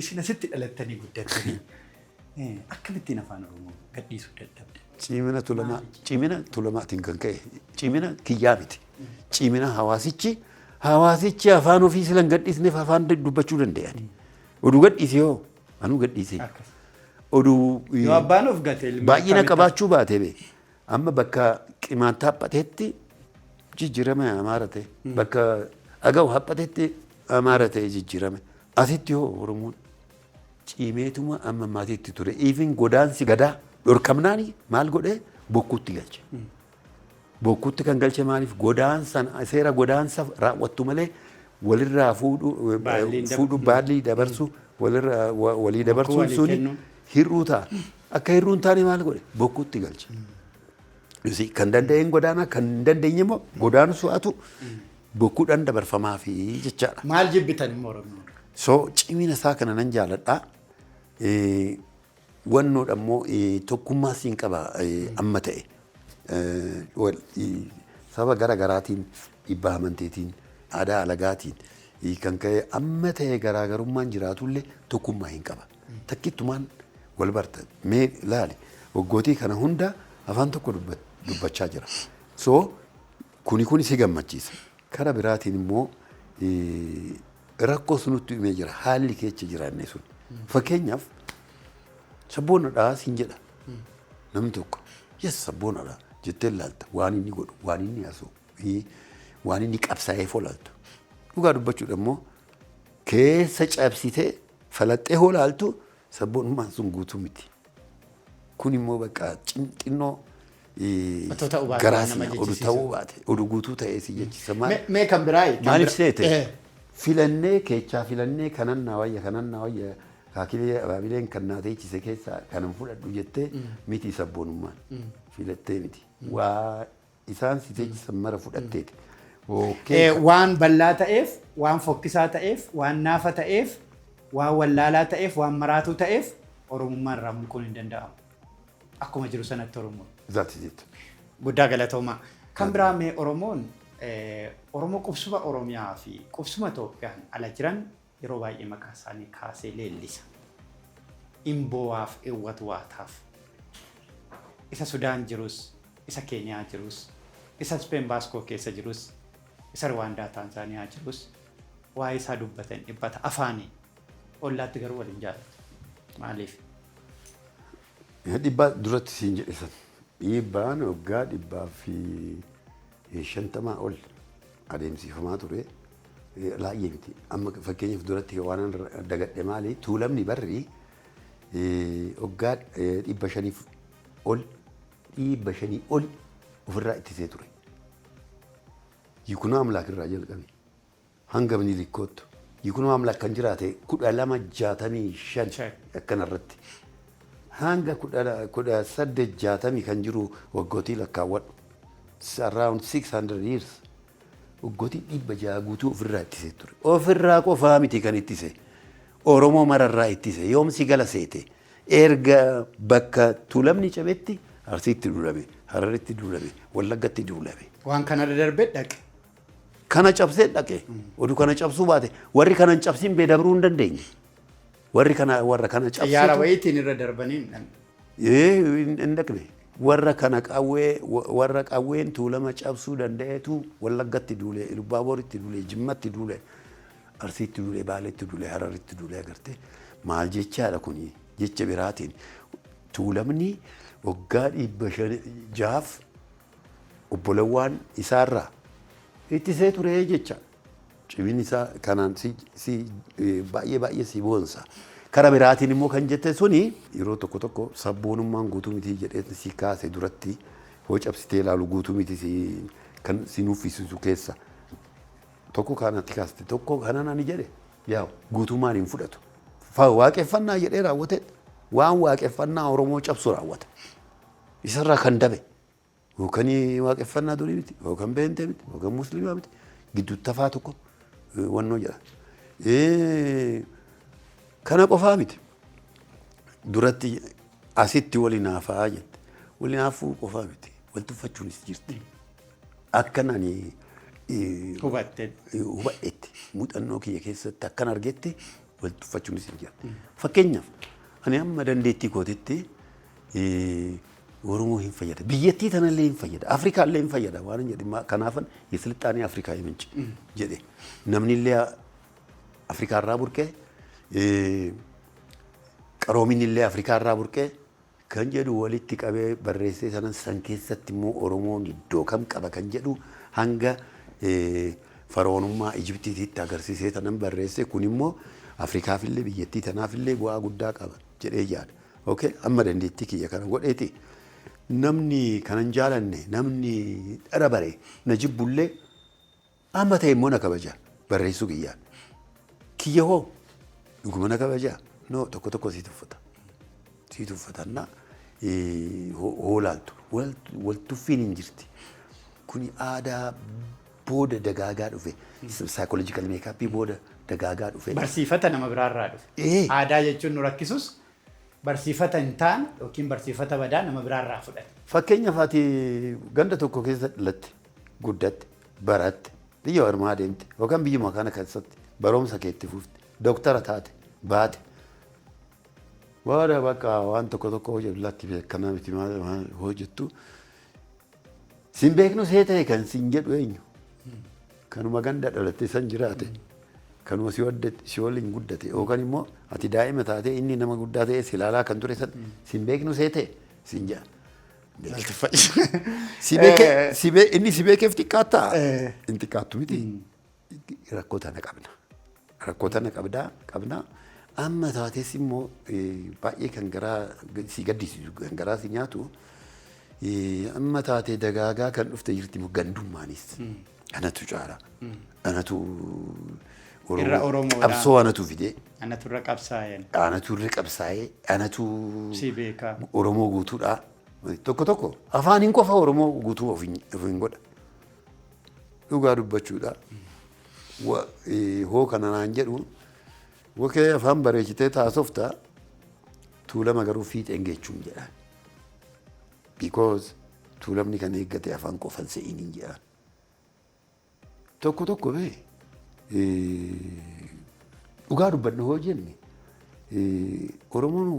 Isin asitti dhalattanii guddattanii akkamittiin afaan Oromoo gadhiisuu dadhabde? Cimina Tulamaa, cimina Tulamaatiin kan ka'e, cimina kiyyaa miti. Cimina hawaasichi afaan ofii sila hin gadhiisneef afaan dubbachuu danda'an. Oduu gadhiise hoo, anuu gadhiise. Oduu Yoo abbaan of gate ilmi baay'ina akkamitti- qabaachuu baate bee, amma bakka qimaan taaphateetti jijjiirame Amaara ta'e, bakka Agaw haphatetti Amaara ta'e jijjiirame. Asitti hoo Oromoon cimeetuma amma maatiitti ture. Even godaansi gadaa dhorkamnaani maal godhee Bokkuutti galche. Bokkuutti kan galche maaliif? Godaansa, seera godaansa raawwattu malee walirraa fuudhuu Baalliin fuudhuu, baallii dabarsuu, walirraa walii dabarsuun walii suni kennuu. Hir'uu ta'a. Akka hir'uu hin taane maal godhe? Bokkuutti galche. You kan danda'een godaanaa, kan hin dandeenye immoo godaanu su'atu bokkuudhaan dabarfamaa fi jechaadha. Maal jibbitan immoo Oromoon? So cimina isaa kana nan jaaladha. Wannoodha immoo tokkummaa siin qaba amma ta'e. Saba gara garaatiin, dhiibbaa amantiitiin, aadaa alagaatiin kan ka'e amma ta'e garaagarummaan jiraatullee tokkummaa hin qaba. Takkittumaan wal barta. Mee ilaali, waggootii kana hunda afaan tokko dubbachaa jira. So kuni si gammachiisa. Kara biraatiin immoo rakkoo sunutti himee jira haalli keessa jiraanne sun. Fakkeenyaaf, sabboonadhaa siin jedha namni tokko. Yes, sabboonadha jettee ilaalta, waan inni godhu, waan inni haasa'u, waan inni qabsaa'eef olaaltu. Dhugaa dubbachuudha immoo keessa cabsitee falaxxee olaaltu, sabboonummaan sun guutuu miti. Kun immoo bakka xinnoo Otoo ta'uu baate garaa nama si oduu jechisiisa. Ta'uu baate oduu guutuu ta'ee si jechisa. Mee kan biraa kan Maaliif seete? Filannee keechaa filannee, kanan naa wayya, kanan naa wayya, kaakilee abaabileen kan naa teechise keessaa kanan fudhadhu jettee miti. Sabboonummaan filattee miti. Waa isaan si teechisan mara fudhatteeti. Okay. Waan bal'aa ta'eef, waan fokkisaa ta'eef, waan naafa ta'eef, waan wallaalaa ta'eef, waan maraatuu ta'eef Oromummaan irraa mulquun hin danda'amu. Akkuma jiru sanatti Oromoon. That is it. Guddaa galatoomaa. Kan biraa mee Oromoon Oromoo qubsuma Oromiyaa fi qubsuma Itoophiyaan ala jiran yeroo baay'ee maqaa isaanii kaasee leellisa. Imboowaaf eewwatu waataaf. Isa Sudaan jirus, isa Keeniyaa jirus, isa Speen Baaskoo keessa jirus, isa Ruwaandaa Taanzaaniyaa jirus waa'ee isaa dubbatan dhibbata afaanii. Ollaatti garuu waliin jaallatu. Maaliif? Dhibbaa duratti siin jedhe san. Dhiibbaan waggaa 150 ol adeemsifamaa ture. Laay'ee miti. Amma fakkeenyaaf duratti waan dagadhe maali? Tuulamni barri waggaa 500 ol, 500 ol ofirraa ittisee ture. Yikunoo Amlaak irraa jalqabe. Hanga Miniliikoottu. Yikunoo Amlaak kan jiraate 1265 akkanarratti. Hanga 1860 kan jiru waggootii lakkaawwadhu. Around 600 years. Waggootii 600 guutuu ofirraa ittisee ture. Ofirraa qofaa miti kan ittise. Oromoo mararraa ittise. Yoomsi gala seete? Erga bakka Tuulamni cabetti Arsiitti duulame, Hararitti duulame, Wallaggatti duulame. Waan kanarra darbee dhaqe. Kana cabsee dhaqe. Oduu kana cabsuu baate, warri kana hin cabsin bee dabruu hin dandeenye. Warri kana, warra kana Xiyyaara cabsetu wayiitiin irra darbanii hin dhaqne. Hin dhaqne. Warra kana qawwee, warra qawween Tuulama cabsuu danda'etu Wallaggatti duule, Ilubbaaboritti duule, Jimmatti duule, Arsiitti duule, Baaletti duule, Hararitti duule agartee. Maal jechaadha kuni? Jecha biraatiin Tuulamni waggaa 500f obbolawwaan isaarraa ittisee ture jecha. Cimini isaa kanaan si baay'ee baay'ee si boonsa. Kara biraatiin immoo kan jette suni yeroo tokko tokko sabboonummaan guutuu miti jedhee si kaase duratti, hoo cabsitee ilaalu guutuu miti si kan si nuffisiisu keessa. Tokko kanatti kaaste, tokko kanan ani jedhe yaa guutummaan hin fudhatu. Waaqeffannaa jedhee raawwate, waan waaqeffannaa Oromoo cabsu raawwata. Isarraa kan dabe yookaan waaqeffannaa durii miti, yookaan beentee miti, yookaan musliimaa miti, gidduutti hafaa tokko wannoo jedha. Kana qofaa miti. Duratti asitti wal hinaafaa jette. Wal hinaafuu qofaa miti. Wal tuffachuunis jirti. Akkan ani Hubatte. Hubadhetti, muuxannoo kiyya keessatti akkan argetti, wal tuffachuunis hin jirti. Fakkeenyaaf, ani amma dandeettii kootitti Oromoo hin fayyada. Biyyattii tanallee hin fayyada. Afrikaallee hin fayyada. Waan hin jedhe kanaafan የስልጣኔ አፍሪካ ምንጭ jedhe. Namni illee Afrikaarraa burqee, qaroominni illee Afrikaarraa burqee kan jedhu walitti qabee barreessee sanan san keessatti immoo Oromoon iddoo kam qaba kan jedhu hanga faroonummaa Ijiptiititti agarsiisee sanan barreesse. Kun immoo Afrikaafillee biyyattii tanaafillee bu'aa guddaa qaba jedhee yaada. Okay, amma dandeettii kiyya kana godheeti. Namni kanan jaalanne, namni dhara bare na jibbullee, amma ta'e immoo na kabaja barreessuu kiyyaan. Kiyya hoo dhuguma na kabaja? No, tokko tokko sii tuffata. Sii tuffatanna hoolaaltu wal tuffiin hin jirti. Kuni aadaa booda dagaagaa dhufe. Psychological makeup booda dagaagaa dhufe. Barsiifata nama biraarraa dhufe. Aadaa jechuun nu rakkisus, barsiifata hin taane yookiin barsiifata badaa nama biraarraa fudhate. Fakkeenyaaf, ati ganda tokko keessa dhalatte, guddatte, baratte, biyya ormaa deemte yookaan biyyuma kana keessatti barumsa keetti fufte, dooktara taate, baate. Booda bakka waan tokko tokko hojjetu lakki beekanaa miti maal hojjettu. Sin beeknu see ta'e kan sin jedhu eenyu? Kanuma ganda dhalatte san jiraate. Kanuma si waliin guddate yookaan immoo ati daa'ima taate inni nama guddaa ta'e si ilaalaa kan ture san sin beeknu see ta'e sin jedha. Si beekee si bee inni si beekeef xiqqaattaa? Hin xiqqaattu miti. Rakkoo tana qabna. Rakkoo tana qabdaa qabna. Amma taates immoo baay'ee kan garaa si gaddisiisu, kan garaa si nyaatu, amma taatee dagaagaa kan dhufte jirti immoo gandummaanis. Anatu caala. Anatu Irra Oromoodha. Qabsoo anatu fide. Anatu irra qabsaa'een. Anatu irra qabsaa'ee. Anatu Si beekaa. Oromoo guutuudha. Tokko tokko afaaniin qofa Oromoo guutuu of hin godha. Dhugaa dubbachuudha. Hoo kana naan jedhu wakee afaan bareechitee taasofta, Tuulama garuu fiixeen geechuun jedhaan. Because Tuulamni kan eeggate afaan qofan se'iniin jedhaan. Tokko tokko bee dhugaa dubbannu hoo jenne, Oromoon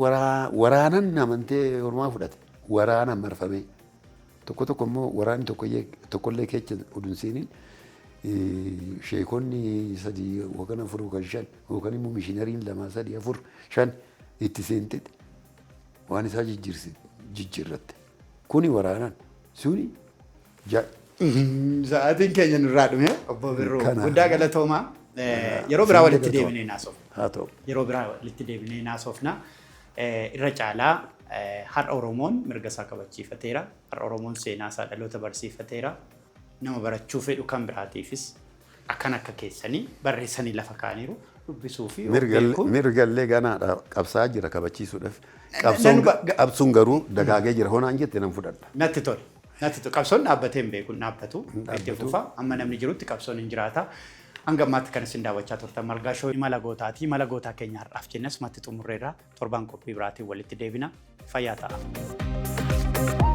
waraanan amantee Oromaa fudhate, waraanaan marfamee, tokko tokko immoo waraanni tokkollee keessa oduu seeniin sheekonni sadii yookaan afur yookaan shan yookaan immoo mishinariin lama, sadii, afur, shan itti seente waan isaa jijjiirratte. Kuni waraanaan suni Sa'aatiin keenya nurraa dhume, obbo Birruu. Guddaa galatoomaa. Yeroo biraa walitti deebinee naasofna. Haa ta'u. Yeroo biraa walitti deebinee naasofna. Irra caalaa har'a Oromoon mirga isaa kabachiifateera. Har'a Oromoon seenaa isaa dhaloota barsiifateera. Nama barachuu fedhu kan biraatiifis akkan akka keessanii barreessanii lafa kaaniiru dubbisuu fi beekuun. Mirgallee ganaadha qabsaa jira kabachiisuudhaaf. Qabsoon garuu dagaagee jira honaan jette nan fudhadha. Natti tole. Natti tole. Qabsoon dhaabbatee hin beeku, hin dhaabbatu. Itti Dhaabbatu. fufa. Amma namni jirutti qabsoon hin jiraata. Hanga ammaatti kan isin daawwachaa turtan Margaa Show imala gootaati. Imala gootaa keenya har'aaf jenne asumatti xumurreerra. Torbaan qophii biraatiin walitti deebina. Fayyaa ta'a.